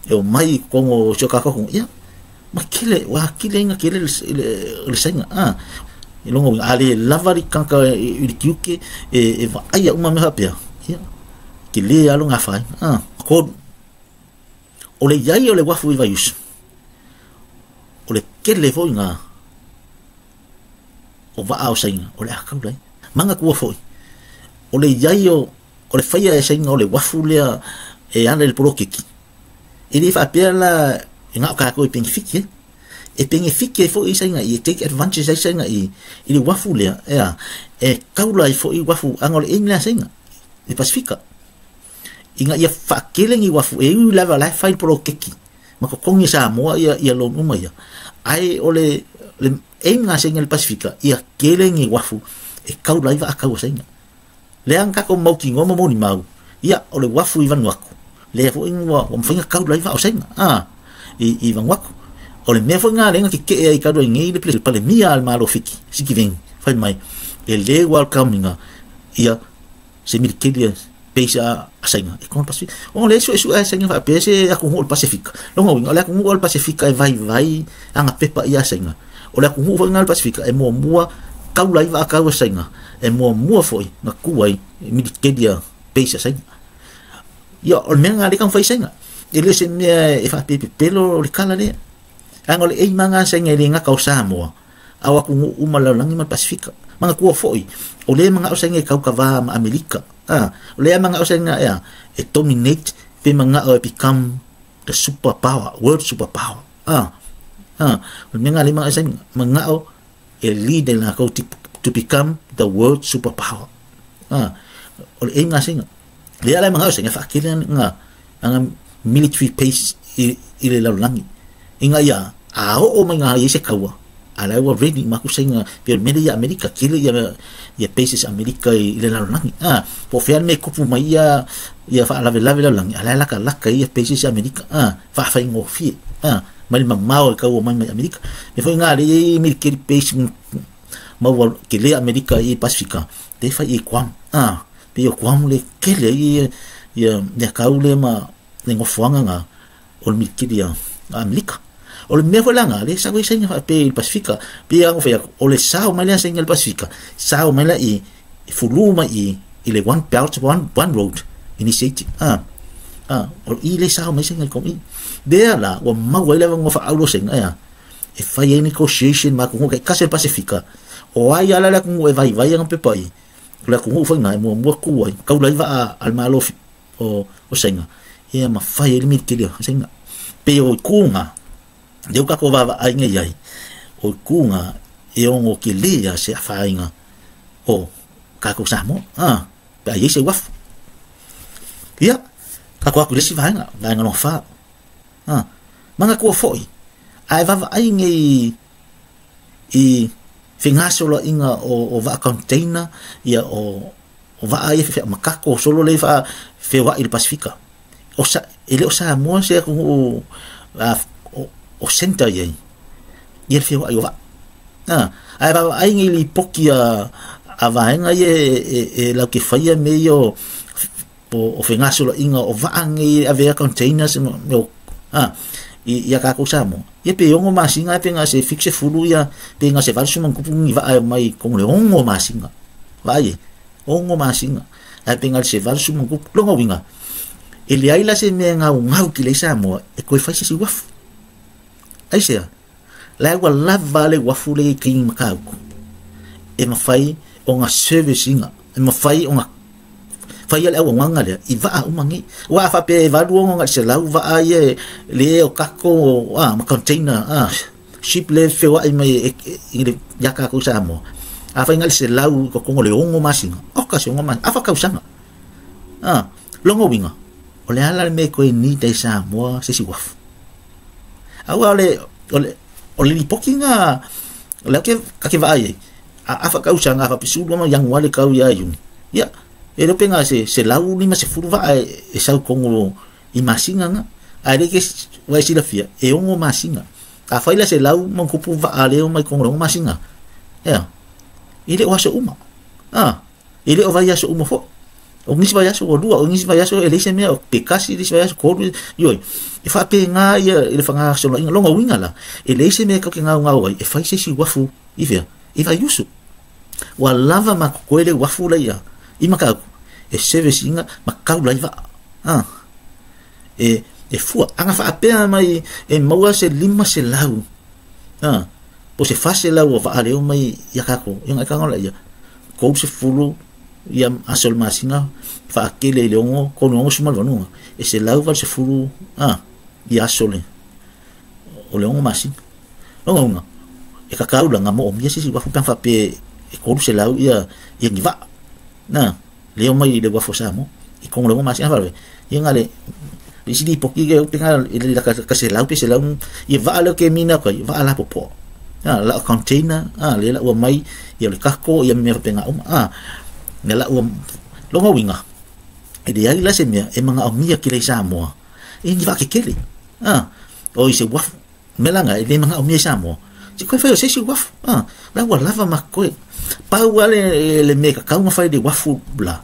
e o mai i totonu o si o tatou atunuu ia ma tele ua atili ai na tele le Saina. I lona uiga a lē lava le tagata i le tiute e vaaia uma mea faapea ia telē alo gafaina. Tolu, o le iai o le uafu i Vaiusu, o le tele fo'iga o vaa o Saina o le a taula ai. Manatua fo'i o le iai o le faia e Saina o le uafu lea e ala i le poloketi, e lē faapea la e ga'o tatou e penefiti ai, e penefiti ai fo'i Saina i e take advantage ai Saina i le uafu lea ea e taula ai fo'i uafu aga o le aim lea a Saina i Pasifika ina ia fa'atele ni uafu e ui lava la e fai le poloketi ma totogi e Samoa ia loan uma ia, ae o le aim ga Saina i le Pasifika ia tele ni uafu e taula ai vaatau a Saina lea na tatou mautinoa ma molimau ia o le uafu i Vanuatu lea fo'i ua mafai na taula ai vaa o Saina i Vanuatu. O le mea fo'i gā lea na tete'e ai talu ai nei le palemia a le Malo Fiti Sitiveni fai mai e lē welcome ia se militeli base a Saina e kona Pasifika o le su'esu'e a Saina faapea se atunuu o le Pasifika. Lona uiga o le atunuu o le Pasifika e vaivai aga pepa ia Saina, o le atunuu fo'i gā le Pasifika e muamua taula ai vaatau a Saina, e muamua fo'i na tu ai militeli base a Saina. Ia o le mea gā le taumafai Saina e le se mea e faapepepelo le kala lea aga o le eimaga a Saina e lē gata o Samoa ao atunuu uma lalolagi ma le Pasifika. Manatua fo'i o lē maga'o Saina e kaukavā ma Amerika. O lea maga'o Saina ea e dominate pe maga'o e become the super power, world super power. O le mea gā le maga'o Saina maga'o e lead e lakou to become the world super power. O le aim ga Saina lea la e maga'o Saina fa'atele ga aga military base i le lalolagi ina ia a oo mai ga iai se kaua a la ua ready ma ku Saina pe o le mea lea ia Amerika tele ia bases Amerika i le lalolagi po o fea le mea e tupu mai ia fa'alavelave lalolagi a la e lakalaka ia bases Amerika fa'afaigofie mai le mamao e kaua mai mai Amerika me foi gā le iai military base maua kelē Amerika i Pasifika te fai i Guam pe o Guam le kele ai ia mea kau le ma le gofoaga ga o le militeli a Amerika. O le mea foi laga le sau ai Saina fa'apea i le Pasifika pe ago fai aku o le sao mai lea Saina i le Pasifika sao mai la i fulū mai i le One Belt One Road Initiative o i le sao mai Saina i komi lea la ua maua ai le avanoa fa'aulo Saina ea e fai ai negotiation ma atunuu ta'itasi o le Pasifika o ai ala le atunuu e vaivai aga pepa i o le atunuu foi na e muamua tu ai taula ai vaa a le Malo o Saina ia ma fai ai le militeli o Saina pe o ikuga lea ua tatou vaavaai nei ai o ikuga e ono kelē a se afaina o tatou Samoa pe a iai se uafu. Ia tatou atu i le isi vaega, vaega lona fa. Manatua fo'i ae vaavaai nei i fegasoloaiga o vaa container ia o vaa ia feamakako solo le faa feoa'i i le Pasifika o sa e le o Samoa se atunuu o center iai ia le feoa'i o vaa ae vaavaai nei lipoti a vaega ia e laute faia me ia o fegasoloaiga o vaa nei avea containers o ia tatou Samoa ia pe 6 masina pe ga se 70 ia pe ga se 80 ma tupu ni vaa e mai kogo le 6 masina vaai e 6 masina ae pe ga se 80 ma tupu. Lona uiga e E leai la se mea gaugau ki le Samoa e koe fai se si uafu. Aisea, la ua lava le uafu le i Makauku. E mawhai o ngā service inga. E mawhai o ngā whai ale au nganga lea. I waa umangi. Wa whape e valu o ngā se lau waa ia le o kako ma container ship le fewa i mai i le yaka ko Samoa. A whai ngali se lau ko kongo le ongo masinga. Oka se ongo masinga. Afa kausanga. Longo winga. O le ala me koe ni te Samoa se si wafu. Aua o le lipoki ngā le ke kake vaai. A afa kausanga afa pisulu ma yang wale kau ia yun. Ia e lope ngā se lau ni ma se furu vaa e sau kongo i masinga ngā. A le ke wai sila fia e ongo masinga. A whaila se lau mankupu vaa leo mai kongo le ongo masinga. Ea. I le o aso uma. I le o vai aso uma fo. O ngisi vai aso o lua, o ngisi vai aso e leise mea, o pekasi leise vai aso koru, ioi. E whape ngā ia, i le whanga aso la inga, longa winga la. E leise mea kau ke ngau ngau ai, e whai se si wafu, i whia, i vai usu. Wa lava ma koe le wafu la ia, i makau. E service inga, ma kau lai wa. E fua, anga whaapea mai, e maua se lima se lau. Po se fase lau o waaleo mai ia kako, ia ngai kangola ia. Kou se fulu, ia aso le masinga, whaakele i le ongo, konu ongo sumal vanunga. E se lau wal se fulu, ia aso le, o le ongo masinga. Ongo unga, e kakaula ngā mo o mia sisi wafu peang whape, e kolu se lau ia, ia ngiwa. Nā, leo mai le wafu sa mo, i kongo le ongo masinga whalwe. Ia ngā le, isi di poki ke upenga, i le ka se lau pe se lau, ia waa leo ke mina kai, waa la popo. La container, le la ua mai, ia le kako, ia mea whapenga uma, ne la ua longa winga. E le ai la se mea, e manga o mia ki le Samoa. E ni wake kele. O i se wafu. Melanga, e le manga o mia Samoa. Se koe whai o se si wafu. La ua lava ma koe. Pau ale le mea kakaunga whai le wafu la.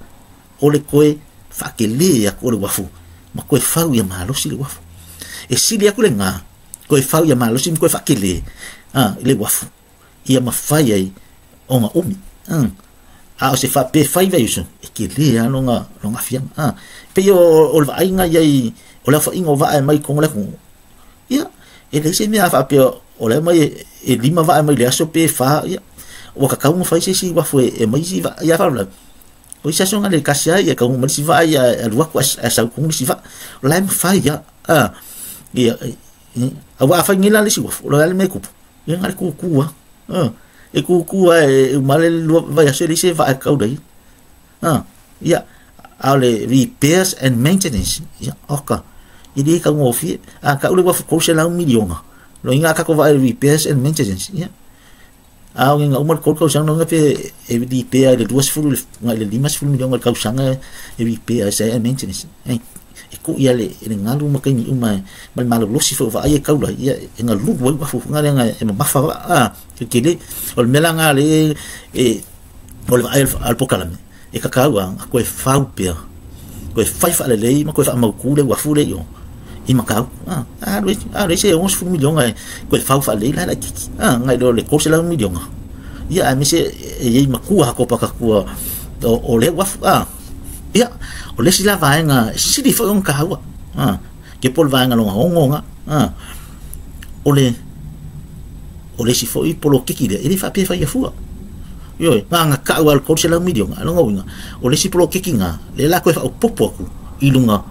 O le koe whakele a ko le wafu. Ma koe whau ia malosi le wafu. E sili aku le ngā. Koe whau ia malosi ma koe whakele. Le wafu. Ia mawhai ai o ngā omi. A o se wha pe whai vai usu. E ke le a longa fianga. Pe i o le vainga iai, o le whainga o vaa e mai kongo le kongo. Ia, e le se mea wha pe o le mai e lima vaa mai le aso pe wha. Ia, o kakaunga whai se si wafu e mai si vaa. Ia wha o isa songa le kasia ia kaunga mai si vaa ia a luaku a sau kongo si vaa. O lai mwhai ia. Ia, a waa whai ngila le si wafu. O le me kupu. Ia ngā le kukua. E kukua e umale lua vai aso le se vaa kau dai. Ia, a le repairs and maintenance. Ia, oka. I le ka ngofie. A ka ule wafu kou se lau milionga. Lo inga kako vaa repairs and maintenance. Ia. A o ngā umar kou kausanga nga pe e repair le 20 nga le 50 milionga kausanga e repair and maintenance. E ku ia le ngalu ma kaini uma ma le malo losi fo va ai kaula ia e ngalu wa wafu nga le nga e mafa ke le o le mela nga le e o le al pokalame e kakaua a koe fau pea koe fai fa le lei ma koe fa mauku le wafu le yo i makau a le se 11 milionga koe fau fa le la kiki ngai lo le ko se la milionga ia a me se e i makua ko pakakua o le wafu ia o le sila vaenga sili fo on kaua ke pol vaenga longa ongonga o le si fo i polo kiki le e fa pe fa ia fua io nga ka al ko se la milionga longa winga o le si polo kiki nga le la ko fa o popo aku i lunga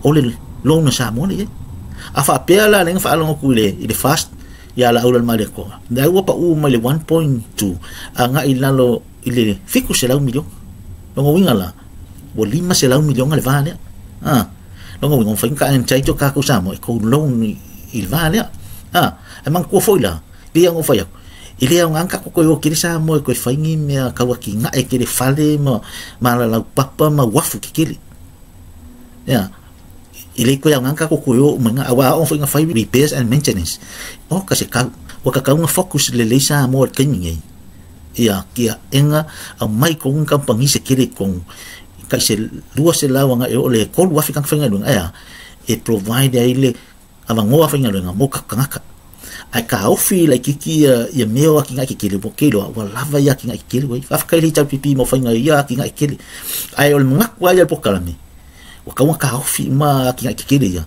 o le lona Samoa le a fa pe la le fa longa ku le i le fast ia la aula male ko da ua pa u mai le 1.2 a nga i lalo i le fiku se la milionga longa winga la o lima se lau milionga le vaa lea. Longa winga whainga ka entaito ka ko Samoa e kou loan i le vaa lea. E mang kua foi la pia ngo whai aku. I lea o ngā kako koe o kere Samoa e koe whaingi mea kaua ki ngā e kere whale ma la lau papa ma wafu ki kere. Ia. I le koe au ngā kako koe o mga awa o whainga whai repairs and maintenance. O ka se kau. Waka kaunga focus le lei Samoa le kaimi ngei. Ia kia enga au mai konga kampangi se kere kong. Kai se lua se lau anga e o le kolu afi kang whainga lunga ea e provide ai le awangoa whainga lunga mo ka kangaka. Ai ka ofi lai kiki ia meo aki ngai kikele mo kelo wa lava ia ki ngai kikele wai. Whawhakai le tau pipi mo whainga ia aki ngai kikele. Ai o le mungaku ai al pokalame. Ua tau ina taofi uma atinae tetele ia,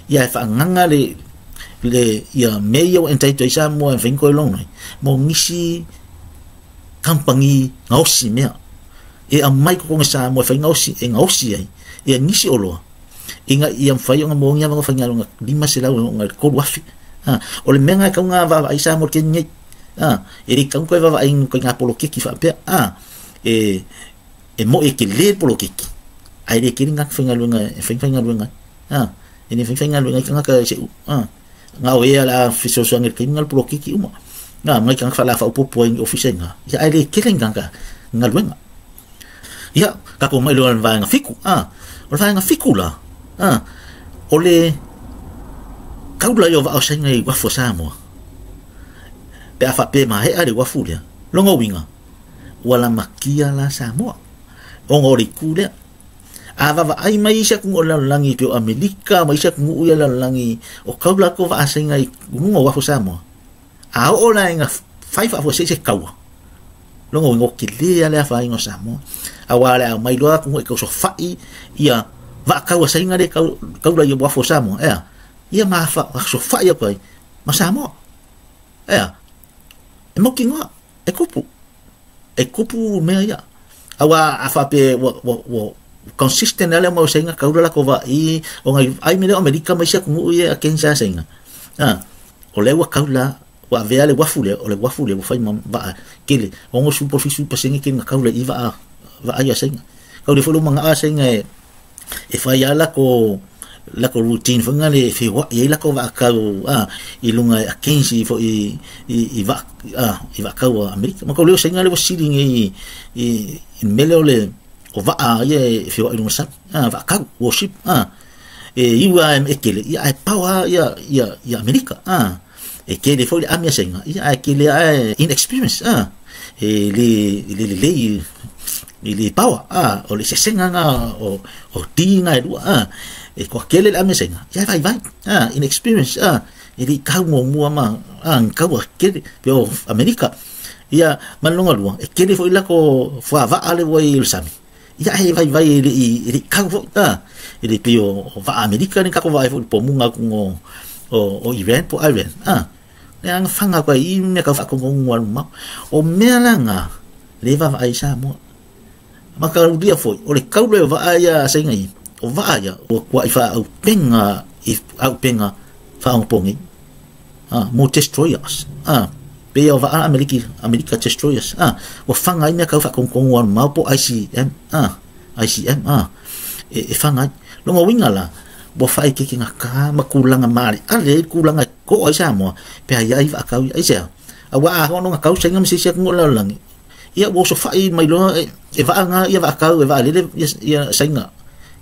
ia e faaagaga le ia mea ia ua entitle ai Samoa e mafai ona toe loan ai mo nisi kamupani gaosi mea e aumai i totonu o Samoa e fai gaosi e gaosi ai ia nisi oloa ina ia mafai ona maua ni avanoa faigaluega 500 e oo i le 3,000. O le mea lena e tatau ona vaavaai Samoa i le taimi nei. E le tatau ona toe vaavaai i ituaiga poloketi faapea. E moi e tele le poloketi ae le tele ni tagata faigaluega e fai faigaluega ai. E le fai faigaluega ai tagata se na o ea o le a fesoasoani i le taimi na le poloketi uma. Ma nai tagata faala faaopoopo ai i ofisa i ina, ia ae le tele ni tagata galuega. Ia, tatou mai loa i le vaega 7. O le vaega 7 la, o le taula ia o vaa o Saina i uafu a Samoa. Pe a faapea e maea le uafu lea, lona uiga, ua lamatia la Samoa, ona o le itu lea. A vaavaai mai isi atunuu o le lalolagi pei o Amerika ma isi atunuu ia o le lalolagi o tau latou vaa Saina i luga o uafu o Samoa, a oo la ina fai faafuasei se taua, lona uiga ua tele lava le afaina o Samoa. Aua o le a omai loa atunuu e tausofai ia vaa taua Saina lea e taula i uafu o Samoa, ea, ia ma sofai atu ai ma Samoa. Ea, e mautinoa, e tupu. E tupu mea ia. Aua a faapea ua consistent lava le mau Saina taula latou vaa i ona ai me lea o Amerika ma isi atunuu ia e against lava Saina. O lea ua taula, ua avea le uafu lea, o le uafu lea ua fai ma vaa tele, 60 po o le 70% tele na taula i vaa vaa ia Saina. Tau le foi lo manao Saina e fai lava latou routine foi na le feoai ai latou vaa tau i luga e against foi i vaa i vaa tau a Amerika. Ma tau leo Saina le ua sili nei i le mea lea o le o vaa ia e feoai i luga sami, vaa tau, warship, e iu lava e tele, ia ae pao lava ia Amerika. E tele foi le ami a Saina, ia ae tele lava inexperience, e le lelei i le paoa, o le sesega na o ti na e lua, e toatele le ami a Saina, ia e vaivai, inexperience, e le i tau muamua ma ni taua tele pei o Amerika. Ia ma le lona lua, e tele foi latou fuavaa le ua i le sami, ia ae vaivai e le i tau foi, e le pei o vaa Amerika ni tatou vaai foi i le pomuga atu o Iran po Iran, le aga faga atu ai i mea tau faatonutonu alu mamao. O mea la na le vaavaai i Samoa. Ma kaulia foi, o le taula o vaa ia a Saina ia, o vaa ia, ua tuai faaaupega i auupega faaonaponei. Mo destroyers. Pei o vaa Ameriki, Amerika destroyers. Ua faga ai mea tau faatonutonu alu mamao po ICM. ICM, e faga ai. Lona uiga la, ua faaetetegata ma tulaga maaleale ai le tulaga e to'a ai Samoa, pe a iai vaa tau ia. Aisea? Aua a ono na tau Saina ma se isi atunuu o le lalolagi, ia ua osofai mai loa e vaa na ia vaa tau e vaalele ia Saina.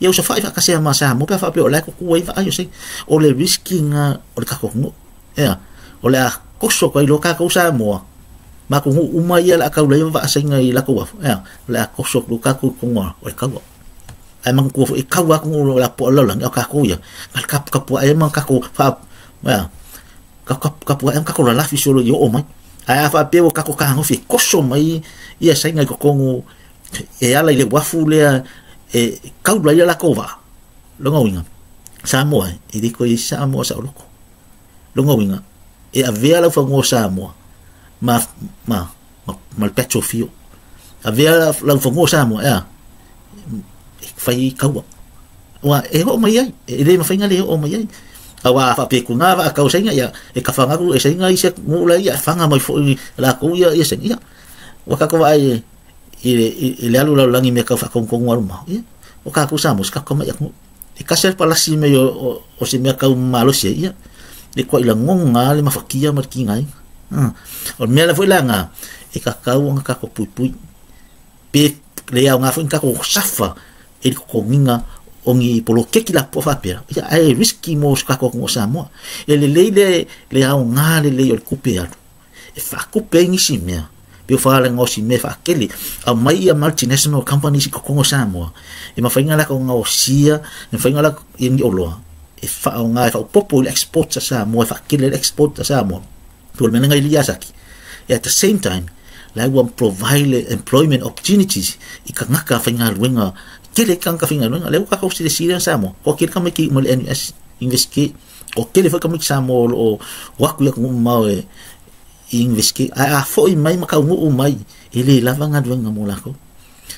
Ia osofai faakasea ma Samoa pe a faapea o la e kuku ai vaa ia Saina. O le riski na o le tatou atunuu. Ea, o le a koso atu ai loa tatou Samoa, ma atunuu uma ia o le a taula ai vaa Saina i latou afu. Ea, o le a koso atu loa tatou i totonu o le taua. Ae manatua foi e tau atunuu o le a po o le lalolagi, a o tatou ia, na le tapuae ma tatou faa, ea, tapuae ma tatou lalafi solo i oo mai. Ae a faapea ua tatou fetagofi e koso mai ia Saina i totonu e ala i le uafu lea e taula ai latou vaa, lona uiga, Samoa e le toe i ai se Samoa saoloto. Lona uiga, e avea laufanua o Samoa ma le battlefield. Avea laufanua o Samoa ea, e fai ai taua. Aua e oo mai ai, e le mafai ona le oo mai ai. Aua a faapea e tuga vaa tau Saina, ia e tafagalu e Saina isi atunuu la ia, e faga mai foi latou ia Saina. Ia, ua tatou vaai i le alu lalolagi i mea tau faatonutonu alu mamao. Ia, o tatou Samoa, se tatou tamai atunuu. E tasi lava le palasi mai o se mea tau malosi ai, ia, le tuai lagona lava le mafatia ma le tigaina. O le mea la foi la na, e tatau ona tatou puipui. Pe le aoga foi ni tatou safa i le totogiga o ni poloketi lapopoa faapea, ia ae riski mo se tatou atunuu o Samoa. E lelei le aoga lelei o le tupe alu e faatupe ai nisi mea, pe o faalegaosi mea faatele, aumai ia multinational companies i totonu o Samoa, e mafai ona latou gaosia, e mafai ona latou ia ni oloa e faaaoga e faaopoopo i le export a Samoa, e faatele ai le export a Samoa. Po o le mea lena i le Yazaki. At the same time, la ua provide le employment opportunities i tagata faigaluega Kele ka faigaluega lea ua kākou silasila Samoa ko kele tamaiti iu mai le NUS University o kele foi tamaiti Samoa o loo o atu i atunuu mamao e University ae a foʻi mai ma taunuu mai e lē lava galuega mo lakou.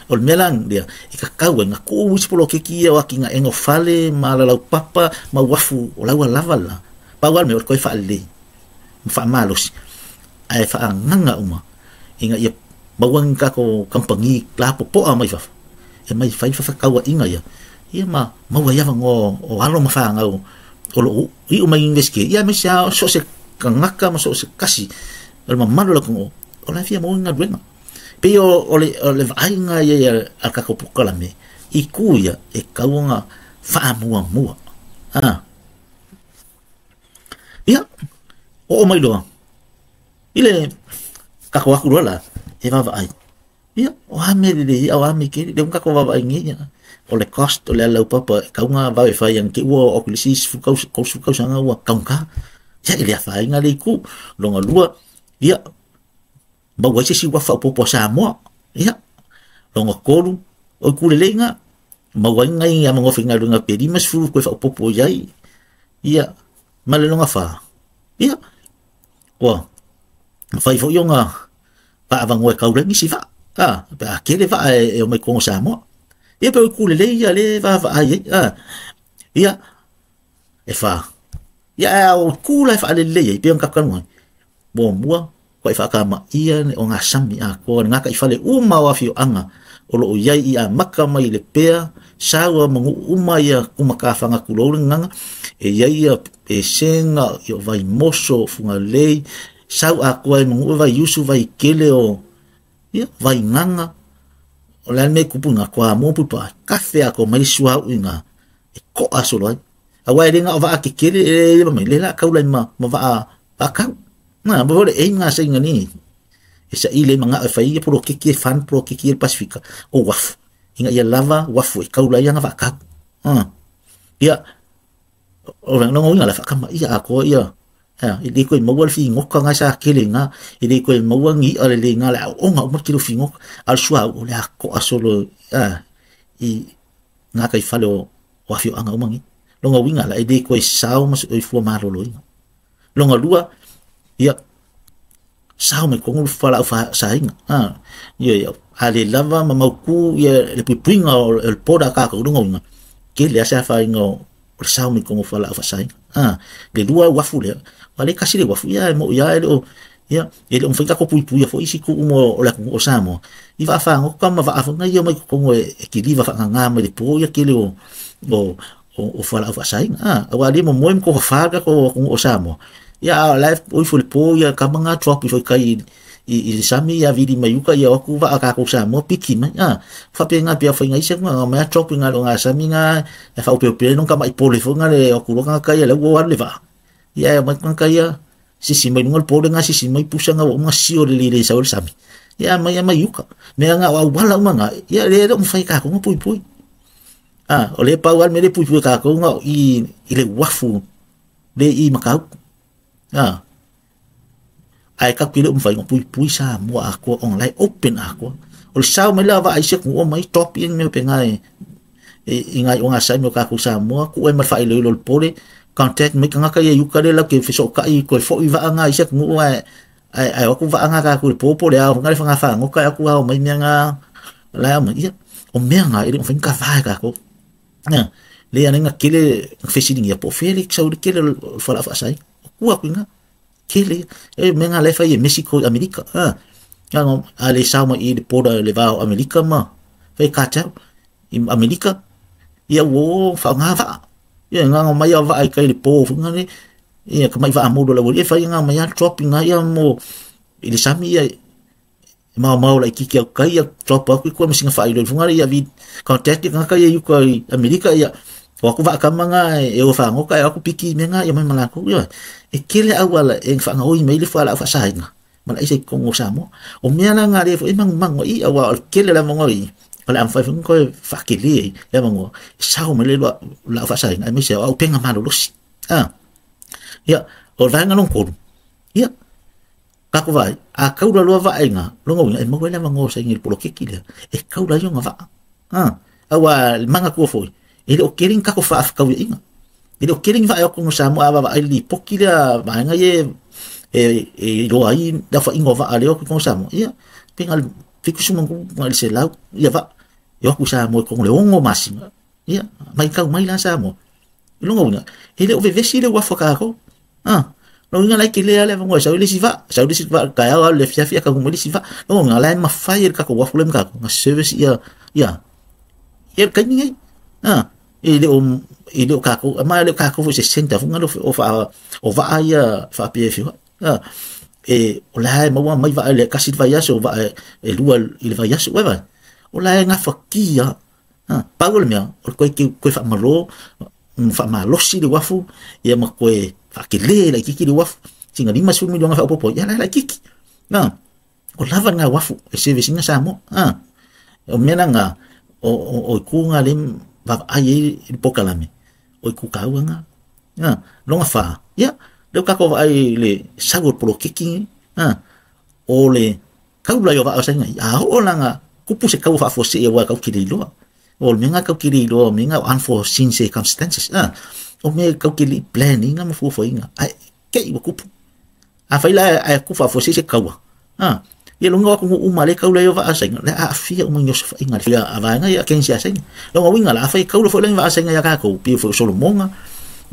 O le mea la lea e tatau ai na tuu isi poloketi ia o atinaʻega o fale ma alalaupapa ma uafu o laua lava la pau a le mea o le toe faalelei ma faamalosi ae faagaga uma ina ia maua ni tatou kamupani lapopoa mai fafo e mai fai faafetauaʻiga ia ia ma maua ai avanoa o alo ma fanau o loo iu mai University ia aemaise a so o se tagata ma so o se kasi o le mamalu o le atunuu o la e fia maua ni galuega. Pei o le vaaiga ia ia a tatou polokalame i ku ia e tau ona faamuamua. Ia, oo mai loa i le tatou aku loa la e vaavaai. Ia, o a mea lelei ia, o a mea kele, lea ua tatou vaavaai nei ia. O le cost o le alaupapa e tau na vave fai ana te ua oo atu i le isi 30 tausaga ua taugata. Ia, e le afaina le itu. Lona lua, ia, maua ai se isi uafu faaopoopo a Samoa. Ia, lona tolu, o itu lelei na, maua ai nai avanoa faigaluega pe 50 toe faaopoopo i ai. Ia, ma le lona fa, ia, ua mafai foi ona faaavanoa e taula ai nisi vaa. Pe a kele vaa e omai i totonu o Samoa. Ia pe o itu lelei ia lea e vaavaai ai. Ia, e fa. Ia, ae o itu la e faalelei ai, pei ona tatou talanoa ai. Muamua, matua faatamaia o gasami atoa le gataifale uma o afioaga o loo i ai i amata mai le Lepea, Saua ma nuu uma ia tumatafaga tulou le gagaga e i ai ia Pesega, o Vaimoso, Fugalei, sau atoa ai ma nuu e Vaiusu, Vaitele o ia Vaigaga o le a le mea e tupu i ina Toamua ma Puipaa tafe atoa mai le suauu i ina e to'a solo ai. Aua e le na o vaa tetele e mai le la taula ai ma vaa tau. Na mo le e ngā sainga ni e saili ai mana'o e fai ia poloketi e fan poloketi e le Pasifika o uafu ina ia lava uafu e taula ai aga vaatau. Ia o le lona uiga la faakamaia atoa ia e le toe maua le figota na sa kele ina e le toe maua ni i'a lelei ina le aoaoga uma le kele o figota a o le suauu o le a to'a solo i gataifale o afioaga uma nei. Lona uiga la e le toe sao ma se soifua maloloina. Lona lua, ia sao mai totonu le fualaau faasaina. Ia a le lava ma mautu ia le puipuiga o le border a tatou lona uiga tele lava se afaina o le sao mai totonu o fualaau faasaina. Le lua uafu lea, aua le tasi le uafu, ia e moi lava e le o ia e le o mafai ona tatou puipuia foi isi itu uma o le atunuu o Samoa i vaa fagota ma vaa foi ia omai i totonu e kiliva faagaga mai le po ia tele o fualaau faasaina. Aua le momoe ma tofafa le tatou atunuu o Samoa. Ia a o la e o ifo i le po ia kama nga drop ifo i kai i le sami ia vili mai uka ia o atu vaa tatou Samoa piki mai. Faapena pea faiga isi atu nga mai drop i nga lo nga sami nga e faaopeopea ai lona tama'i pole foi nga le o atu loa tagata ia lea ua alu le vaa. Ia e omai tagata ia sisi mai luga o le pole nga sisi mai pusa nga ua uma sio lelei le sau ai le sami. Ia aumai mai uka. Mea nga o auala uma nga ia lea e le o mafai e tatou ona puipui. O lea pau lava le mea lea e puipui e tatou na o i i le uafu le i Matautu. Ae tatou te le o mafai ona puipui Samoa atoa ona la e open atoa. O le sao mai la o vaa i isi atunuu omai drop ia ni mea faapena e i nai ogasami o tatou Samoa, tuu ai ma le faailoilo o le pole, contact mai tagata ia i uka lea latou te fesootai toe foi vaa na i isi atunuu ae ae o atu vaa na tatou i le po po o le ao foi na le faga fagota e o atu ao mai mea na la e aumai. Ia, o mea na e le o mafai ona kava e tatou. Lea ala ai ona tele na fesiligia po o fea le sau ai le tele o le fualaau faasaina. O tua atu i ina, tele ia. E mea na la e fai e Mexico i Amerika. A le sao mai i le border i le va o Amerika ma fai cartel i Amerika, ia ua o faaaoga vaa. Ia na omai lava vaa i tai i le po foi lea, ia tamai vaa moulu a le aualii e fai na omai lava drop i ina ia mo i le sami ia e maomao laitiiti atu tai ia drop atu i tua ma sina faailoilo foi lea ia contact le tagata ia i uka i Amerika ia o atu vaa kama na e o fagota e o atu piki i mea na ia omai ma latou. Ioe, e tele auala e faagaoi mai ai le fualaau faasaina ma le aisa i totonu o Samoa. O mea la na lea foi e manumanu ai, aua o le tele o le avanoa i o le a mafai foi ona toe faatele ai le avanoa e sao mai le laau faasaina aemaise o auupega malolosi. Ia, o le vaega lona tolu, ia, tatou vaai, a taula loa vaa i ina, lona uiga e maua ai le avanoa o saini i le poloketi lea, e taula ai ona vaa. Aua manga kua foi e le o kering kako fa kau inga e le o kering fa ko no sa mo ava va li poki le vaenga ye e lo ai da fa ingo va ale o ko sa mo ia pingal fiku sumangu ngal se lau ia va yo ku sa mo ko le ongo masinga ia mai kau mai la sa mo longa una e le o vevesi le wafa ka ko ah no inga lai ke le ale ngo sa le siva sa le siva ka ya le fia fia ka mo le siva no nga lai ma fai ka ko wafu le ka ko nga service ia ia ia ka ni ah e le o ka ko ma le ka ko se senta fu nga lo o fa o va ia fa pie fi ah e o la ma wa mai va le kasi va ya so va e lua i le va ya so va o la nga fa kia ah pa o le mea o ko ke ko fa malo fa malosi le wafu ia ma koe fa ke le la kiki le wafu singa lima su miliona fa popo ia la kiki na o lava nga wafu e service nga sa mo ah o mena nga o ku nga le va ai le pokalame o ku ka nga na longa fa ia le ka ko ai le sago polo kiki ah o le kaula yo va o sa nga a o la nga kupu se kau fa fo se ia wa kau kiri loa o le menga kau kiri loa menga unforeseen circumstances ah o me kau kiri planning ma fo fo inga ai ke i kupu a fai la ai ku fa fo se se kaua ah ia longa ku u male kau la yo va sa inga la a fia o manyo fa inga ia a va inga ia ken sia sa inga longa winga la a fai kau lo fo la va sa inga ia ka ko pi fo solomonga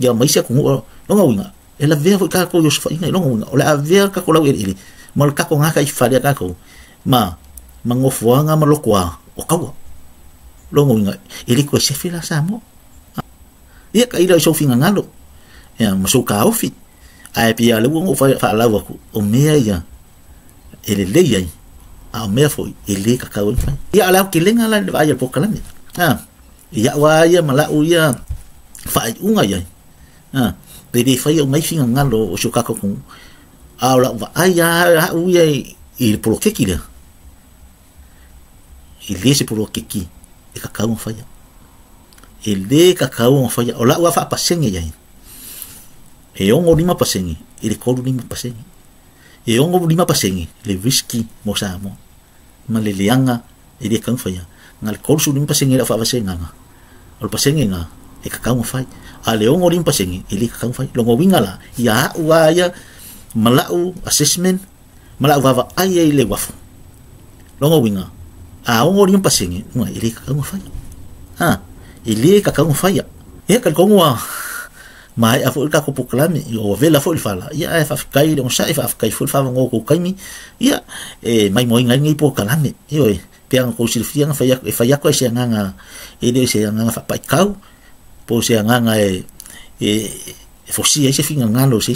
ia mai se ku longa winga e la vea fo ka ko yo fa inga longa winga o la vea ka ko la ele mal ka ko ngaka i faria ka ko ma mangofuanga ma lokwa o kaua longo inga ele ko se fila sa mo ia ka ila so finga ngalo ia ma so ka ofi ai pia le ngo fa fa la ku o mea ia ele le ia a mea foi ele ka ka fa ia ala ke lenga la va ia pokalame ah ia wa ia mala u ia fa unga ia ah pe fa ia mai finga ngalo o so ka ko a la va ai ia u ia i le polokeki le i le se polokeki e ka kau faia e le ka kau faia o la ua fa pasenge ia e ongo lima pasenge e le kolu lima pasenge e ongo lima pasenge le whisky mo sa mo ma le leanga e le kau faia ngal kolu su lima pasenge la fa pasenga nga o le pasenge nga e ka kau fai a le ongo lima pasenge e le ka kau fai longo winga la ia ua ia malau assessment malau vava ai e le wafu longo winga a ongo lima pasenge nga e le ka kau fai ha e le ka kau fai e ka kongo mai a fo ka ko poklame o vela fo fala ia e fa kai le sa e fa kai fo fa ngo ko kai mi ia e mai mo inga ngi po kalame e oi pe ang ko silfia fa ia e fa ia ko se nga e le se nga fa pa kau po se nga e e fo si e se finga nga lo se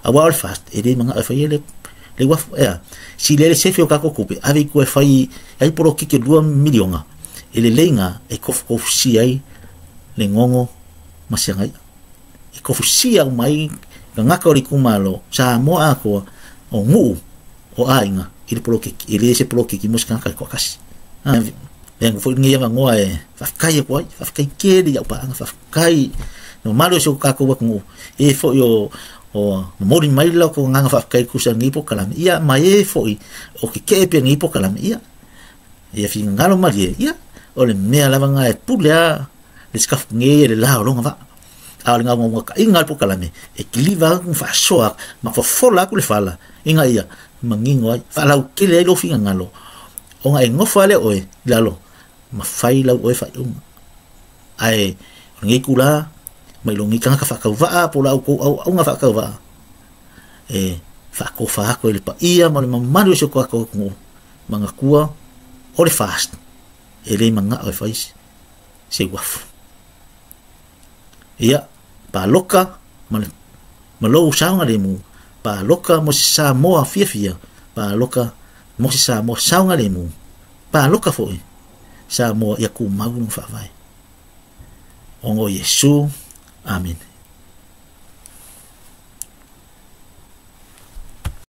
a wa fast e le manga fa le le wa e si le se fio ka ko kupe ave ko e fai ai poro kike 2 miliona e le lenga e ko ko si ai le ngongo masenga e kofusia mai ka ngaka o kumalo sa mo ako o ngu o ainga i le polokeki i le se polokeki mo se ngaka ko kasi ah vengo foi ngi ya ngoa e fa kai ko ai fa kai ke le ya pa fa kai no malo so ka ko ko e fo yo o mori mai la ko nganga fa kai ku sa ngi po kala ia mai e fo o ke ke pe ngi po kala ia ia fi ngalo mali ia o le mea lava nga e pulea le skaf ngi le la o longa va a le ngau ka inga po kala me e kiliva ku fa soa ma fa fola ku le fala inga ia mangingo ai fa lau kele ai lo finga ngalo o nga e ngofa le oe lalo ma fai lau oe fa unga ai ngi kula mai lo ngi ka fa kau va po lau ko au unga fa kau va e fa ko fa ko le pa ia ma le mamalu so ko ko manga kua o le fast e le manga o fai se wafu ia paloka malo saunga le mu paloka mo se Samoa fia fia paloka mo se Samoa saunga le mu paloka foi Samoa ia ku mau no fa vai ongo Yesu amen.